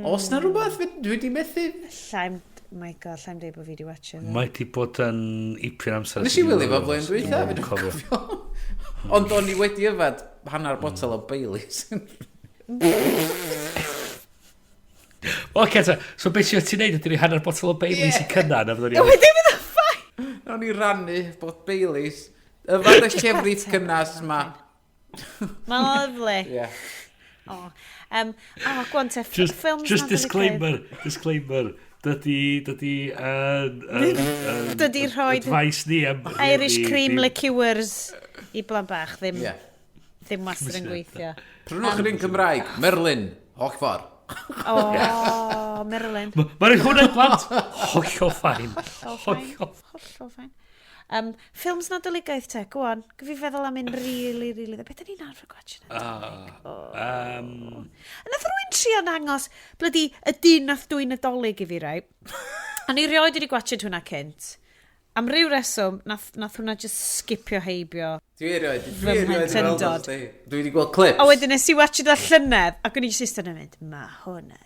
Oes na rhywbeth? Dwi wedi methu. Llai'm, my God, llai'm deud bod fi wedi watcho. Mae di bod yn ipyn amser. Nes i wylio fo flwyddyn dwytha, fi dwi'n cofio. Ond o'n i wedi yfed hanner botel o Baileys. Oce, ta, so beth sy'n ti'n neud ydy rhoi hanner botel o Baileys i Cynan a fyddwn ni. Wedyn fydd o'n fine! O'n i rannu bot Baileys. Yfad y llefrith cynnas ma. Mae'n lovely. Ie. Oh, oh, go on te, Just, ffilms just Nadoligaidd. disclaimer, dydy Dydy rhoid advice ni am Irish cream liqueurs i blant bach ddim, Ie. ddim wastad yn gweithio. Prynwch yr un Cymraeg, Merlin, holl ffordd. Oh, Merlin. Mae'n rhoi hwnna i blant hollol fine. Hollol fine. Hollol. Hollol fine. Ffilms Nadoligaidd te, go on. Gyf fi feddwl am un really, really dda. Beth ni'n arfer gwatch yna? Nath rwy'n trio dangos blydi y dyn nath dwyn Nadolig i fi, rai. A ni rioed wedi gwatchad hwnna cynt. Am ryw reswm, nath hwnna just skipio heibio. Dwi erioed, dwi Fy erioed wedi weld o, mhlentyndod. sti. Dwi wedi gweld clips. A wedyn nes i watchad o llynedd, ac o'n i just eistedd yn mynd, ma hwnna.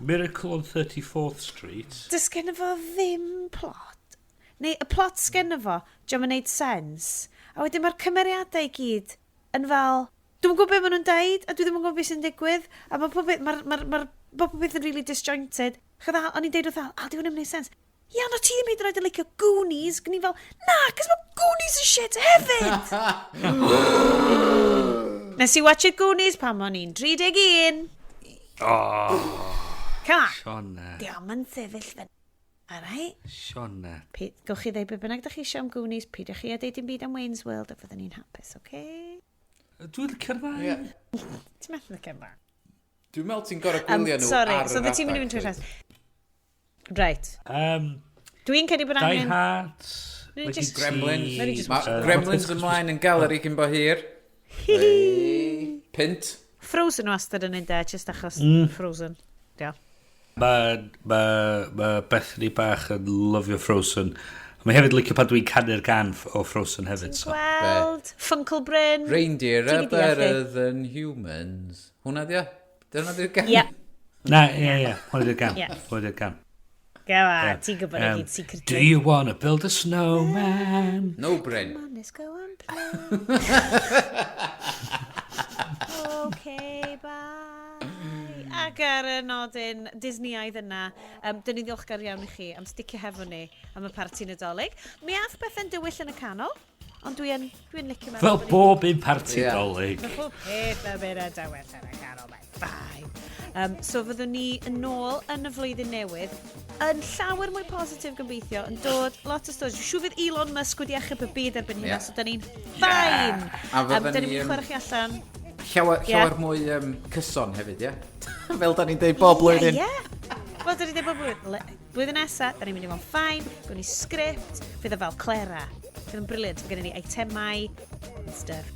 Miracle on 34th Street. Does gen fo ddim plot. Neu y plot sgen fo, dio'm yn neud sens. A wedyn mae'r cymeriadau i gyd yn fel, dwi'n gwybod beth maen nhw'n deud, a dwi ddim yn gwybod beth sy'n digwydd. A mae pob beth, ma pob beth yn really disjointed. Chyd o'n i'n deud wrth Al, Al, di hwn ddim yn neud sens. Ia, no ti ddim hyd yn oed yn licio Goonies. Gwni fel, na, cos mae Goonies yn shit hefyd. Nes i watch Goonies pan o'n i'n 31. Oh, Come on. Sioned. Diolch yn sefyll fyny. Alright. Sioned. Gewch chi ddeud be bynnag da chi eisiau am Goonies, peidiwch chi a deud dim byd am Wayne's World, a fyddwn ni'n hapus, oce? Okay? Dwi'n licio'r ddau. Ie. Ti'n meddwl licio'r ddau? Dwi'n meddwl ti'n gorau gwylio nhw Sorry, ar so yr dwi ti'n mynd i fynd trwy'r adag. rest. Right. Dwi'n credu bod Die angen Hard. Neu Wedi just- Gremlins. Neu just- Mae Gremlins ymlaen yn galeri cyn bo hir. Hey. Pint. Frozen wastad yn un de, just achos Frozen. Diolch. Mae ma Bethany bach yn lyfio Frozen. Mae hefyd licio pan dwi'n canu'r gan o Frozen hefyd. So. Gweld, Funkel Bryn. Reindeer Ti are 'di deall better than humans. Hwna di o? Dyna di'r gan? Ie. Na, ie. Hwna di'r gan. Ie. Hwna di'r gan. Gawa, Ie. ti'n gwybod i gyd secretly. Do you wanna build a snowman? No, Bryn. Come on, let's go and play. Okay, bye. Ac ar y nodyn Disneyaidd yna, dyn ni'n ddiolchgar iawn i chi am sticio hefo ni am y parti Nadolig. Mi ath bethau'n dywyll yn y canol, ond dwi licio meddwl Fel bod ni- bob un parti Ie. Dolig. Mae pob peth yn mynd yn dywyll yn y canol, mae'n fine. So fyddwn ni yn ôl yn y flwyddyn newydd, yn llawer mwy positif gobeithio, yn dod lot o stories. Dwi'n siŵr fydd Elon Musk wedi achub y byd erbyn hynna, Ie. so da ni'n fine. A fydden Da ni'n ni, mynd i chwarae chi allan. Llawer, Ie. llawer mwy cyson hefyd, ie? Fel da ni'n deud bob blwyddyn. Ie, ie. Wel, da ni'n deud bob blwyddyn. Blwyddyn nesa, da ni'n mynd i fod yn fine, gwni ni sgript, fydd o fel Clera. Fydd yn brilliant, fydd gennym ni eitemau and stuff.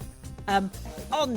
Ond,